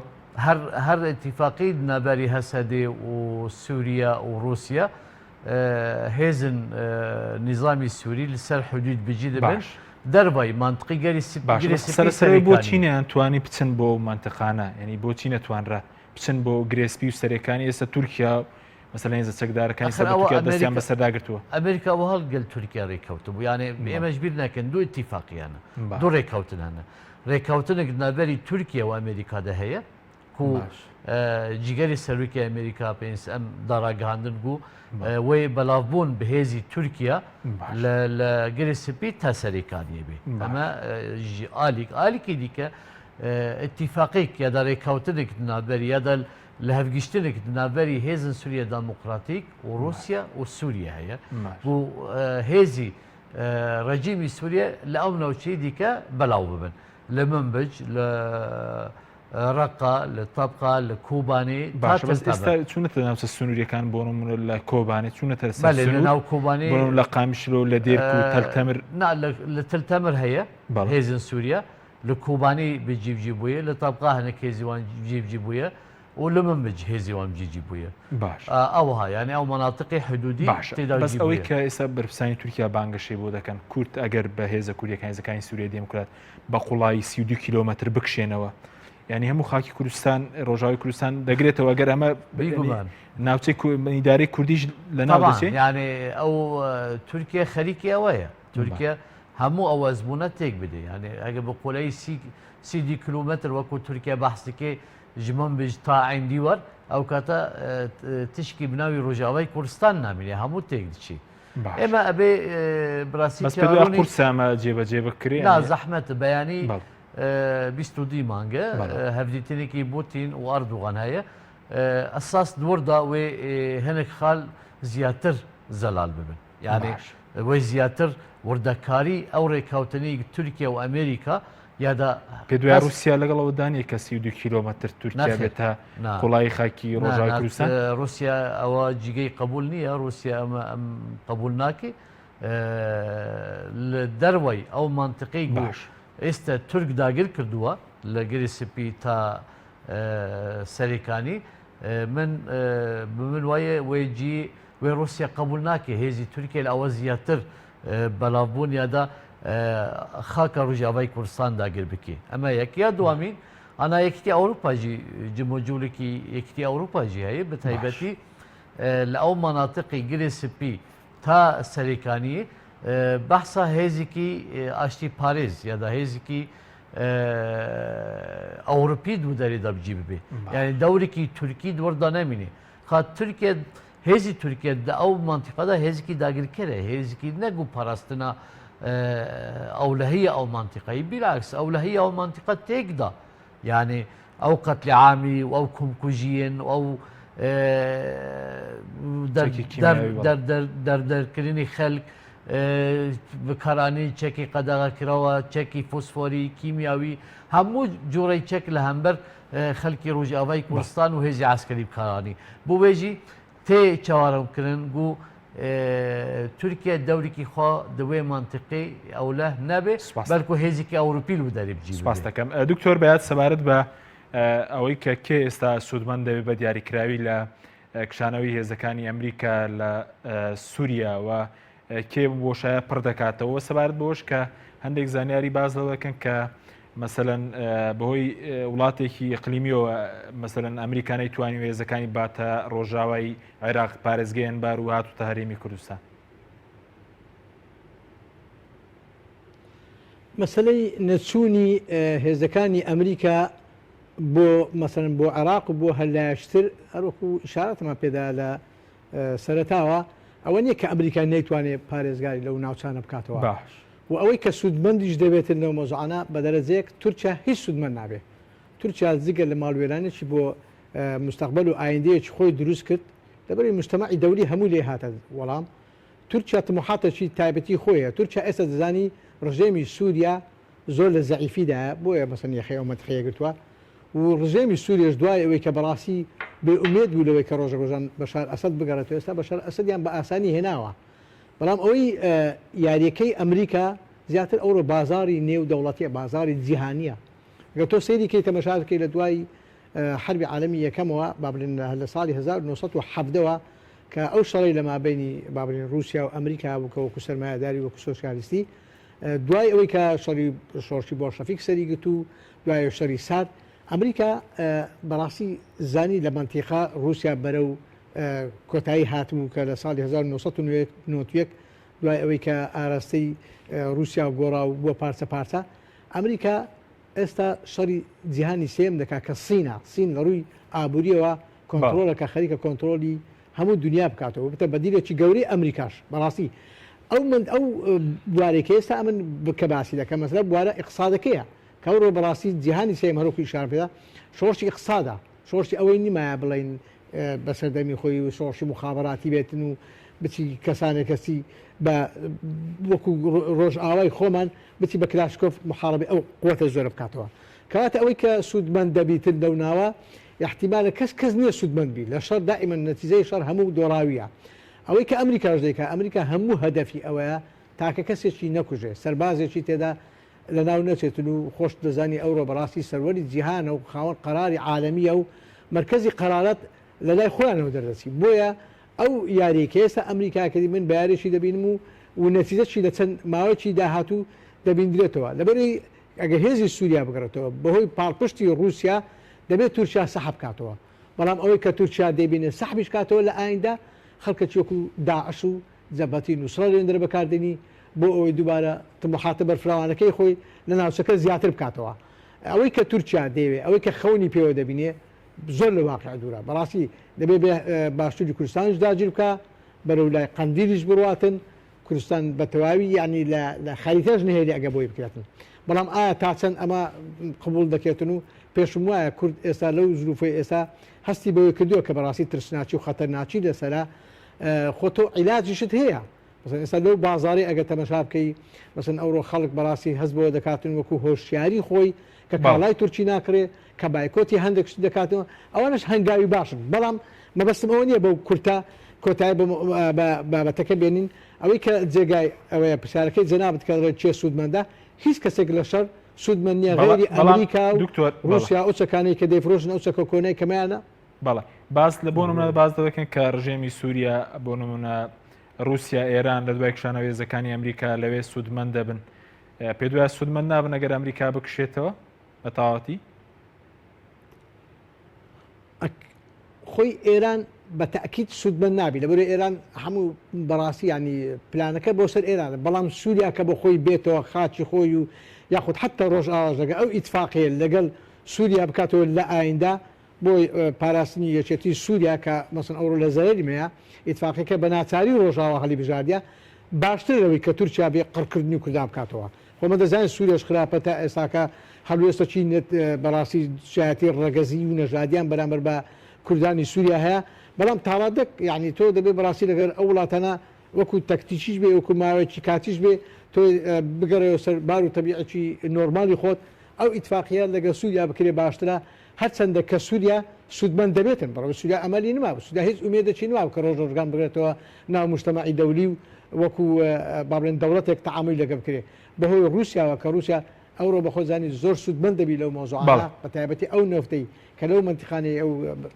هەر هەر اتفاقی نابەری هەسەدێ و سووریا و ڕووسیا هێزن نیزامی سووری لەسەر حدود بجی دەبن باش دەربای مانتقی گەری سپ باشە گرێ بەس سپی سەرەسەرەوەی بۆچی سەرێکانی نەیانتوانی بچن بۆ ئەو مەنتقانە یەنی بۆچی نەتوانرا بچن بۆ گرێسپی و سەرێکانی ئێستا تورکیا مەسەلەن هێزە چەکدارەکانی ئەخر سەر بە ئەوە تورکیا دەستیان ئەمریکا بەسەردا گرتووە. ئەمریکا ئەوە هەڵگەل تورکیا رێککەوتبوو یانێ ئێمەش بیر نەکەن دوو ئیتیفاقیانە دوو باش. رێککەوتن هەنە رێککەوتنێک ناڤەری تورکیا و ئەمریکادا هەیە کو باش. جیگەری سەروکی ئەمریکا پێنس ئەم داراگەهاندن گو بەڵێ. وێ بەلاڤبوون بهێزی تورکیا باش. لە لە گرێ سپی تا سەرێکانیە بێ باش. ئەمە ژ ئالیک ئالیکی دیکە. ئیتیفاقێک یادا رێککەوتنێک ناوبەری یادا لەهەڤگیشتنێک ناوبەری هێزن سوریە داموکراتیک و روسیا و سوریە هەیە بۆ هێزی ڕژیمی سوریە لە ئەو ناوچەی دیکە بەلاو ببن لە منبج لە ڕەققە لە تەبقا لە کۆبانێ تا باشە بەس تل ئێستا تەمر. چوونەتە ناوچە سنووریەکان بۆ نمونە لە کۆبانێ چوونەتە سەر بەلێ لە سنوور ناو کۆبانێ بۆ نمونە لە قامیشلۆ لە دێرک و تەل تەمر نا لە لە تل تەمر هەیە بەڵێ. هێزن سووریا لە کۆبانێ بە جیبجی بوویە لە تەبقا هەنێک هێزی وان جیبجی بوویە و لە منبج هێزی وان جیجی بوویە باش ئەوها یانی ئەو مەناتقی حدودی باشە تێدا بەس جی ئەوەی بوویە. کە ئێستا بەرپرسانی تورکیا بانگەشەی بۆ دەکەن کورد ئەگەر بە هێزە کوردیەکان هێزەکانی سووریای دێموکرات بە قوڵایی 32 کیلۆمەتر بکشێنەوە یعنی هەموو خاکی کوردستان ڕۆژاوی کوردستان دەگرێتەوە گەر ئەمە بیگومان ناوچەی ئیدارەی کوردیش لە ناو دەچێت یعنی ئەو تورکیا خەریکی ئەوەیە تورکیا هەموو ئەو ئەزمونە تێک بدێ یعنی ئەگە بە قولەی سیدی کیلومتر وەکو تورکیا بەحسەکەی ji Minbic تا عین دیوار ئەو کاتە تشکی بناوی ڕۆژاوای کوردستان نامینێ هەموو تێک دچی ئێمە ئەبێ بڕاستی بەس پێت قورسە ئەمە جێبەجێ بکرێ نا زەحمەتە بەیانی 22 مانگە هەڤدیتنێکی بوتین و ئەردوغان هەیە ئەساس دووەردا وێ هەنێک خال زیاتر زەلال ببن یعنی وێ زیاتر وردەکاری ئەو ڕێککەوتنی تورکیا و ئەمریکا یادا پێ دوای رووسیا لەگەڵ ئەوەدا نییە کە 32 کیلۆمەتر تورکیا بێتە قوڵایی خاکی ڕۆژاوای کوردستان؟ رووسیا ئەوە جیگەی قبول نییە رووسیا ئەمە ئەم قبول ناکەی لە دەروەی ئەو مەنتقەی باش ئێستا تورک داگیر کردووە لە گری سپی تا سەرێکانی من بمن وایە وێجی وێ ڕوسیا قبول ناکێ هێزی تورکیە لە ئەوە زیاتر بەلاڤبوون یادا خاکە ڕوژاڤای کوردستان داگیر بکێ ئەمە یەک یا دوامین ئانا یەکیتی ئەوروپا ژی جموجوڵێکی یەکیتی ئەوروپا ژی هەیە بە تایبەتی لە ئەو مەناتقی گرێ سپی تا سەرێکانی بەحسا هێزێکی ئاشتی پارێز یادا هێزێکی ئەوروپی دوو دەرێدا بجی ببێ یعنی دەورێکی تورکی دووەردا نامینێ خا تورکیە هێزی تورکیە دە ئەو مەنتیقەدا هێزێکی داگیرکەرە هێزێکی نەک و پاراستنا ئەولەهیە ئەو مەنتیقەی بیلعکس ئەولەهیە ئەو مەنتیقە تێکدا یعنی ئەو قەتلی عامی و ئەو کومکوژیین و ئەو دەردەرکردنی خەلک بکارانی چەکی قەدەغەکراوە چەکی فۆسفۆری کیمیاوی هەموو جۆرەی چەک لە هەمبەر خەلکی ڕوژئاڤای کوردستان و هێزی عەسکەری بکارانی بۆ وێژی تێ چاوەڕەم کرن گو تورکیە دەورێکی خوا دوێ مەنتیقی ئەولە نەبێ بەلکو هێزێکی ئەوروپی لو دەرێ بجی سپاس دەکەم دکتۆر بەیات سەبارەت بە ئەوەی کە کێ ئێستا سوودمەند دەبێت بە دیاریکراوی لە کشانەوەی هێزەکانی ئەمریکا لە سووریا و کێ بۆشایە پڕ دەکاتەوە سەبارەت بەوەش کە هەندێک زانیاری باس لەوە دەکەن کە مەسەلەن بەهۆی وڵاتێکی ئیقلیمیەوە مەسەلەن ئەمریکا نەیتوانی هێزەکانی باتە ڕۆژاوای عێراق پارێزگەی ئەنبار و هاتوتە هەرێمی کوردستان. مەسەلەی نەچوونی هێزەکانی ئەمریکا بۆ مەسەلەن بۆ عێراق و بۆ هەر لایەکتر هەروەکو ئیشارەتمان پێدا لە سەرەتاوە ئەوە نیە کە ئەمریکا نەیتوانێ پارێزگاری لەو ناوچانە بکاتەوە باش. و ئەوەی کە سوودمەندیش دەبێتن لەو مەوزوعانە بە دەرەجەیەک تورکیا هیچ سوودمەند نابێ تورکیا جگە لە ماڵوێرانێکی بۆ مستەقبەل و ئایندەیەکی خۆی دروست کرد لەبەری مجتەمەعی دەولی هەمووی لێ هاتە وەڵام تورکیا تموحاتێکی تایبەتی خۆی هەیە تورکیا ئێستا دەزانی ڕژێمی سوریا زۆر لە زەعیفیدایە بۆیە مەسەن یەخەی ئەو مەنتقەیە گرتووە و ڕژێمی سوریەش دوای ئەوەی کە بەڕاستی بێ ئومێد بوو لەوەی کە ڕۆژێک ڕۆژان بەشار ئەسەد بگەڕێتەوە ئێستا بەشار ئەسەدیان بە ئاسانی هێناوە بەڵام ئەوەی یاریەکەی ئەمریکا زیاتر ئەوڕۆ بازاری نێو دەوڵەتیە بازاری جیهانیە گەر تۆ سەیری کەی تەمەشا بکەی لە دوای حربی عالەمی یەکەمەوە با بڵێن لە ساڵی 1917 ەوە کە ئەو شەڕەی لە مابەینی با بڵێن رووسیا و ئەمریکا بوو کە وەکو سەرمایەداری وەکو سۆسیالیستی دوای ئەوەی کە شەڕی شۆڕشی بۆڵشەفیک سەری گرت و دوای شەڕی سارد ئەمریکا بەڕاستی زانی لە مەنتیقە رووسیا بەرەو کۆتایی هاتبوو کە لە ساڵی 1991 دوای ئەوەی کە ئاراستەی رووسیا گۆڕا و بووە پارچە پارچە ئەمریکا ئێستا شەڕی جیهانی سێم دەکات کە سینە سین لە ڕووی ئابووریەوە کۆنترۆڵەکە خەریکە کۆنترۆلی هەموو دنیا بکاتەوە بتە بەدیلێکی گەورەی ئەمریکاش بەڕاستی ئەو من ئەو بوارێک ئێستا ئەمن کە باسی دەکەم مەسەلە بوارە ئیقتصادەکەیە. کە ئەوڕۆ بەڕاستی جیهانی سێیەم هەروەکو ئیشارەم پێدا شۆڕشی ئیقتسادە شۆڕشی ئەوەی نیمایە بڵێین بە سەردەمی خۆی و شۆڕشی موخابەراتی بێتن و بچی کەسانێک کەسی بە وەکو ڕۆژئاوای خۆمان بچی بە کلاشکۆف محاربەی ئەو قوتە زۆرە بکاتەوە کەواتە ئەوەی کە سوودمەند دەبیتن لەو ناوە احتیمالە کەس کەس نییە سوودمەند بی لە شەڕ دائیمەن نەتیجەی شەڕ هەموو دۆڕاویە ئەوەی کە ئەمریکاش دەیکا ئەمریکا هەموو هەدەفی ئەوەیە تاکە کەسێکی نەکوژێ سەربازێکی تێدا لەناو نەچێتن و خۆشت دەزانی ئەوڕۆ بەڕاستی سەروەری جیهانە و خاوەن قەراری عالەمیە و مەرکەزی قەرارەت لەلای خۆیانەوە دەردەچی بۆیە ئەو یاریەی کە ئێستا ئەمریکا کردی من بە یاریەکی دەبینم و و نەتیجەشی لە چەند ماوەیەکی داهاتوو دەبیندرێتەوە لەبەرئەوەی ئەگەر هێزی سوریا بگەڕێتەوە بەهۆی پاڵپشتی ڕوسیا دەبێت تورکیا سەحب کاتەوە بەڵام ئەوەی کە تورکیا دەیبینێ سەحبیش کاتەوە لە ئایندە خەڵکەکی وەکو داعش و جەبهەتی نوسڕە لێندرە بەکاردێنی بۆ ئەوەی دووبارە تموحاتە بەرفراوانەکەی خۆی لە ناوچەکە زیاتر بکاتەوە. ئەوەی کە تورکیا دەیەوێ، ئەوەی کە خەونی پێوە دەبینێ زۆر لە واقیع دوورە. بەڕاستی دەبێ بێ باشووری کوردستانیش داگیر بکا، بەرەو لای قەندیلیش بڕواتن، کوردستان بە تەواوی یانی لە لە خەریتەش نەهێلی ئەگە بۆی بکرێتن. بەڵام ئایا تا چەند ئەمە قبووڵ دەکرێتن و پێشم وایە کورد ئێستا لەو زرووفەی ئێستا هەستی بەوەی کردووە کە بەڕاستی ترسناکی و خەتەرناکی لەسەرە، خۆ تۆ عیلاجیشت هەیە مەسەن ئێستا لەو بازاڕی ئەگەر تەمەشا بکەی مەسەن ئەوڕۆ خەڵک بەڕاستی هەست بەوە دەکاتن وەکو هۆشیاری خۆی کە کاڵای تورکی ناکڕێ کە بایکۆتی هەندێک شت دەکاتەوە ئەوانش هەنگاوی باشن بەڵام مەبەستم ئەوە نییە بەو کورتە کۆتایی بە بابەتەکە بێنین ئەوەی کە جێگای ئەوەیە پرسیارەکەی جەنابت کە دەڵێت کێ سوودمەندە هیچ کەسێک لە شەڕ سوودمەند نییە غەیری ئەمریکا و ڕووسیا ئەو چەکانەی کە دەیفرۆشن ئەو چەکە کۆنەی کەمەیانە بەڵێ باس لە بۆ نمونە باس دەکەن کە ڕژێمی سووریا بۆ نمونە رووسیا ئێران لە دوای کشانەوە هێزەکانی ئەمریکا لەوێ سوودمەند دەبن پێ دوای سوودمەند نابن ئەگەر ئەمریکا بکشێتەوە بە تەواوەتی خۆی ئێران بە تاکیت سوودمەند نابی لەبەر ئێران هەموو بەڕاستی ینی پلانەکە بۆ سەر ئێران بەڵام سووریا کە بە خۆی بێتەوە خاچی خۆی و یاخود حتا ڕۆژ ئاواش لەگە ئەو ئیتفاقەیە لەگەڵ سووریا بکاتەوە لە ئایندا بۆ پاراستنی یەکێتی سووریا کە مەسەن ئەوڕۆ لە زەرەری مەیە، ئیتفاقیەکە بە ناچاری ڕۆژاوا هەڵیبژاردیە، باشترە لەوەی کە تورکیا بێ قڕکردنی کوردان بکاتەوە. خۆ مە دەزانین سووریەش خراپە تا ئێستاکە هەڵوێستەکی نەت بەڕاستی دژایەتی ڕەگەزی و نەژادیان بەرامبەر بە کوردانی سووریا هەیە، بەڵام تاڕادەک یانی تۆ دەبێ بەڕاستی لەگەر ئەو وڵاتانە وەکو تەکتیکیش بێ وەکو ماوەیەکی کاتیش بێ تۆ بگەڕێیەوە سەر بار و تەبیعەکی نۆرماڵی خۆت، ئەو ئیتفاقیە لەگەر سووریا بکرێ باشترە، هەرچەندە کە سوریا سوودمەند دەبێتن، بەڵام سوریا ئەمەلی نمابوو، سوریا هیچ ئومێدێکی نمابوو کە ڕۆژ ڕۆژگان بگرێتەوە ناو موجتەمەعی دەولی و وەکو با بڵێن دەوڵەتێک تەعامولی لەگەڵ بکرێ بەهۆی ڕووسیاوە کە ڕووسیا ئەوڕۆ بە خۆت زانی زۆر سوودمەند دەبی لەو مەوزوعانە بە تایبەتی ئەو نەوتەی کە لەو مەنتیقانەی ئەو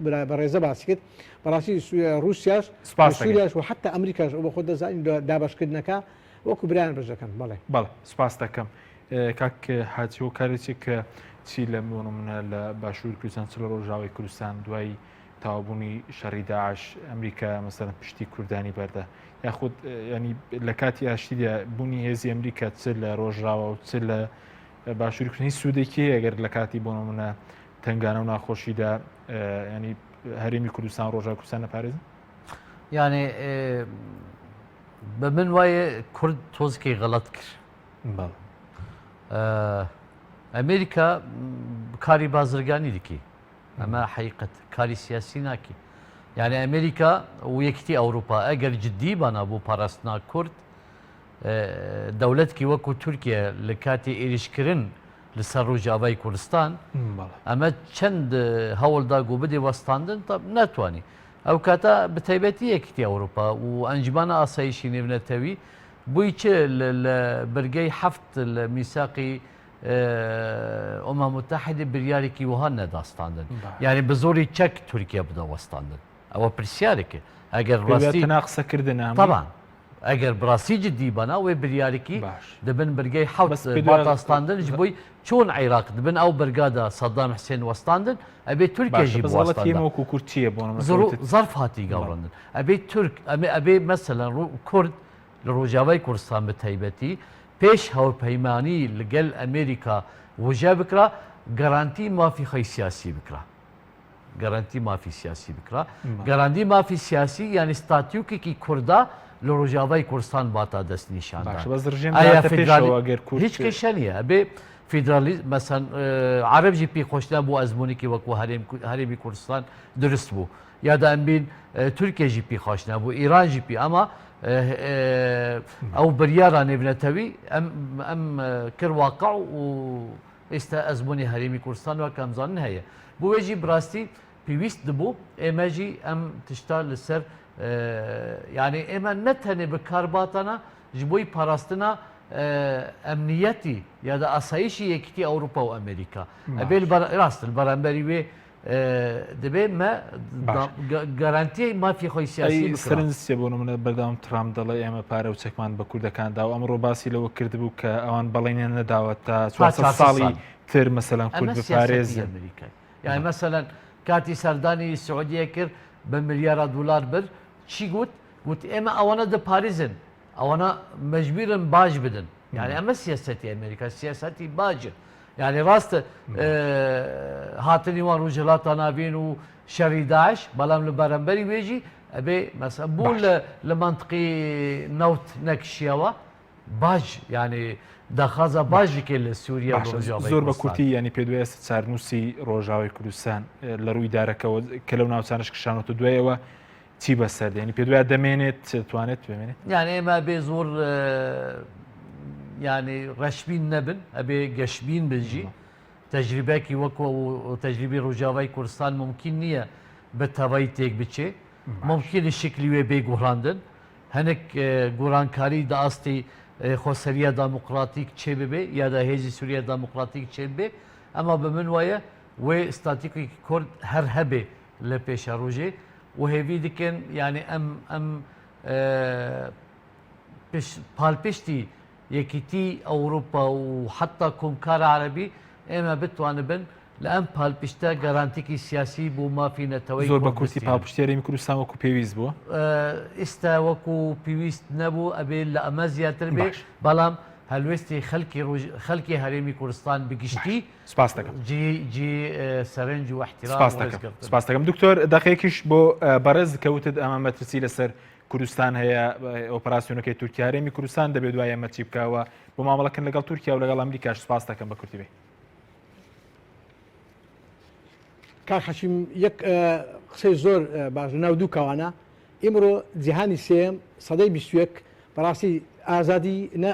برا بەڕێزە باسی کرد بەڕاستی ڕووسیاش سوریاش و حەتا ئەمریکاش ئەو بە خۆت دەزانی دابەشکردنەکە وەکو برایان بەش دەکەن بەڵێ. بەڵێ سوپاست دەکەم. کاک حاجی هۆکارێکی کە چی لە بۆ نمونە لە باشووری کوردستان چ لە ڕۆژاوای کوردستان دوای تەواوبوونی شەڕی داعش ئەمریکا مەسەلەن پشتی کوردانی بەردە یاخود ینی لە کاتی ئاشتیدا بوونی هێزی ئەمریکا چ لە ڕۆژاوا و چ لە باشووری کوردستان هیچ سوودێکی هەیە گەر لە کاتی بۆ نمونە تنگانە و ناخۆشیدا ینی هەرێمی کوردستان ڕۆژاوای کوردستان نەپارێزن یانێ بە من وایە کورد تۆزکی غەڵەت کرد ئەمریکا کاری بازرگانی دکی ئەمە حقیقت کاری سیاسی ناکی یعنی ئەمریکا و یەکتی ئەوروپا ئەگەر جددی بانا بۆ پاراستنا کورد دەولەتکی وەکو تورکیا لە کاتی ئێریشکردن لەسەر ڕۆژاوای کوردستان ئەمە چەند هەوڵدا گۆ بدێ وەستاندن تا ناتوانانی ئەو کاتە بەتایبەتی یەکیتی ئەوروپا و ئەنجومەنە ئاسایشی نێونەتەوی بووی چ لە برگەی حەفت لە میساقی ئومە متحدە بریارێکی وەها نەداستاندن یعنی بە زۆری چەک تورکیا بدە وەستاندن ئەوە پرسیارێکە ئەگەر ڕاستی قسەکردن طبعا ئەگەر بڕاستی جدی بەنا وێ بریارێکی دەبن برگەی حەوت باتاستاندنش بووی چۆن عیراق دبن ئەو بەرگادا سەدام حسێن وەستاندن ئەبێ تورکیا ژی بوەستاندن وەکو کورد چییە بۆ زەرف هاتی گەوڕندن ئەبێ تورک ئەمێ ئەبێ مەسەلەن ڕوو کورد لە ڕۆژاوای کوردستان بە تایبەتی پێش هاوپەیمانی لەگەل ئەمریکا وژە بکرا گەرانتی مافی خۆی سیاسی بکرا گەرەنتی مافی سیاسی بکرا گەرەنتی مافی سیاسی یانی ستاتیوکێکی کوردا لە ڕۆژاڤای کوردستان باتا دەست نیشاندان. باشە بەس ڕژێم ئایا داتە فیدرالی پێشەوە گەر کورد هیچ کێشە نییە ئەبێ فیدرالیزم مەسەن عەرەب ژی پێی خۆش نەبوو ئەزموونێکی وەکوو هەرێم هەرێمی کوردستان دروست بوو یا دا ئەمبین تورکیە ژی پێی خۆش نەبوو ئیران ژی پێی ئەما ئەو بریارا نێونەتەوی ئەم ئەم کرد واقع و ئێستا ئەزموونی هەرێمی کوردستان وەک ئەمزانن هەیە بۆ وێژی براستی پێویست دبوو ئێمە ژی ئەم تشتا لەسەر یعنی ئێمە نەتەنێ بکار باتانە ji بۆی پاراستنا ئەمنیەتی یا da ئاسایشی یەکیتی ئەوروپا و ئەمریکا ئەبێ ڕاست بەرامبەری وێ دەبێ مە گەرانتیی مافی خۆی سیاسی سەرنج چیە بۆ نمونە بەردەوام ترامپ دەڵێ ئێمە پارە و چەکمان بە کوردەکان دا و ئەمڕۆ باسی لەوە کردبوو کە ئەوان بەڵێنیان نەداوە تا 400 ساڵی تر مەسەلەن کورد بپارێزن. ئەمریکای یانی مەسەلەن کاتی سەردانی سعودیە کرد بە ملیارا دولار برد چی گوت گوت ئێمە ئەوانە دەپارێزن ئەوانە مەجبورن باج بدەن یعنی ئەمە سیاسەتی ئەمریکا سیاسەتی باجە یعنی ڕاستە هاتنی وان ڕژهڵاتە ناوین و شەڕی داعش بەڵام لە بەرەمبەری وێژی ئەبێ مەسە بوو لە منطقی نەوت نەکشیەوە باج یعنی داخوازە باجێکێ لە سووریا زۆر بە کورتی ینی پێ دوای ئێستا چارنووسی ڕۆژاوای کوردستان لە ڕووی دارەکەەوە کە لەو ناوچانش کشانەوە دوایەوە چی بەسەر دێنی پێ دوای دەمێنێت توانێت بمێنێت یعنی ئێمە بێ زۆر یعنی ڕەشبین نەبن ئەبێ گەشبین بژی تەجریبەکی وەکو تەجریبی ڕۆژاوای کوردستان ممکن نییە بە تەوای تێک بچێ ممکنە شکلی وێ بێ گۆڕاندن هەنێک گۆڕانکاری دە ئاستی خۆسەرییا داموقراتیک چێ ببێ یا دە هێزی سووریا داموقراتیک چێ ببێ ئەما بە من وایە وێ ستاتیکێکی کورد هەر هەبێ لە پێشەڕۆژێ و هێڤی دکەن یانی ئەم ئەم پالپشتی یەکیتی ئەوروپا و حتا کۆمکار عەرەبی ئێمە بتوانبن لە ئەم پالپشتە گەرانتیکی سیاسی بۆ مافی نەتەوەی زۆر بە کورتی پاڵپشتی هەرێمی کوردستان وەکو پێویست بووە؟ ئیستا وەکو پێویست نەبوو ئەبێ لە ئەمە زیاتر بێ بەڵام هەلوێستی خەلکی خەلکی هەرێمی کوردستان بگشتی سپاس دەکەم جێی جێی سەرنج و ئیحترام سپاس دەکەم سپاس دەکەم دکتۆر دەقێکیش بۆ بەڕێز کەوتت ئەمە مەترسی لەسەر کوردستان هەیە ئۆپراسیۆنەکەی تورکیا هەرێمی کوردستان دەبێت دوای ئەمە چی بکەوە بۆ مامەڵەکردن لەگەڵ تورکیا و لەگەڵ ئەمریکاش سپاس دەکەم بە کورتی بێ. کاک حەکیم یەک قسەی زۆر باش لە ناو دوو کەوانە ئیمڕۆ جیهانی سێیەم سەدەی 21 بەڕاستی ئازادی نە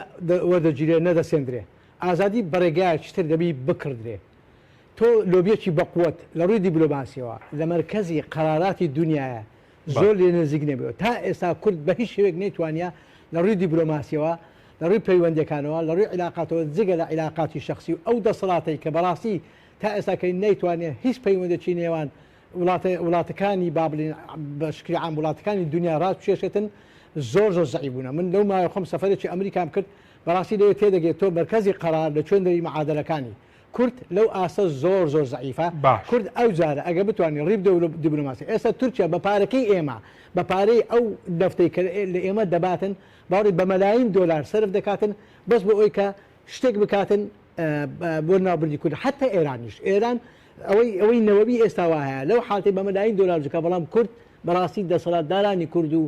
وەردەگیرێ نە دەسێندرێ ئازادی بە ڕێگایەکی تر دەبی بکڕدرێ تۆ لۆبیەکی بەقوەت لە ڕووی دیبلۆماسیەوە لە مەرکەزی قەراراتی دونیایە زۆر لێ نزیک نەبیەوە تا ئێستا کورد بە هیچ شێوەیەک نەیتوانیە لە ڕووی دیبلۆماسیەوە لە ڕووی پەیوەندیەکانەوە لە ڕووی عیلاقاتەوە جگە لە عیلاقاتی شەخسی و ئەو دەسەڵاتەی کە بەڕاستی تا ئێستا کە نەیتوانیە هیچ پەیوەندێکی نێوان وڵاتە وڵاتەکانی با بڵێین بە شکلی عام وڵاتەکانی دنیا ڕاست بکێشێتن زۆر زۆر زەعیف بوونە من لەو ماوە خۆم سەفەرێکی ئەمریکام کرد بەڕاستی لەوێ تێدەگەیت تۆ مەرکەزی قەرار لە کوێن دەری معادەلەکانی کورد لەو ئاستە زۆر زۆر زەعیفە باش. کورد ئەو جارە ئەگەر بتوانێ ڕی بدەو لە دیبلۆماسی ئێستا تورکیا بە پارەکەی ئێمە بە پارەی ئەو نەفتەی کە لە ئێمە دەباتن باوەڕی بە مەلاین دۆلار سەرف دەکاتن بەس بۆ ئەوی کە شتێک بکاتن بۆ ناوبردی کورد حتا ئێرانیش ئێران ئەوەی ئەوەی نەوەوی ئێستا وا هەیە لەو حالتەی بە مەلاین دۆلار جکا بەڵام کورد بەڕاستی دەسەڵاتدارانی کورد و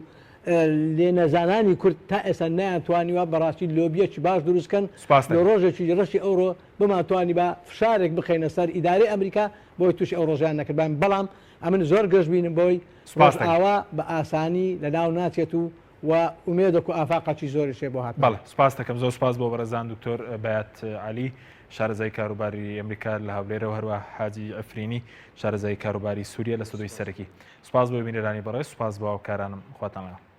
لێنەزانانی کورد تا ئێستا نەیانتوانیوە بەڕاستی لۆبیەکی باش دروست کەن سپاس لە دەکەم. ڕۆژێکی ڕەشی ئەوڕۆ بمانتوانیبا فشارێک بخەینە سەر ئیدارەی ئەمریکا بۆی تووشی ئەو ڕۆژەیان نەکردباین بەڵام ئەمن زۆر گەشبینم بەوەی سپاس دەکەم. ڕۆژئاوا بە ئاسانی لەناو ناچێت و و ئومێدەک و ئافاقەکی زۆریش هەیە بۆ هاتنەوە. بەڵێ سپاس دەکەم زۆر سپاس بۆ بەڕێزان دکتۆر بەیات عەلی شارەزای کاروباری ئەمریکا لە هەولێرەوە هەروە حاجی عفرینی شارەزای کاروباری سووریە لە سەدۆی سەرەکی سپاس بۆ بینەرانی بەڕێز سپاس بۆ هاوکارانم خواتان لەگەڵ.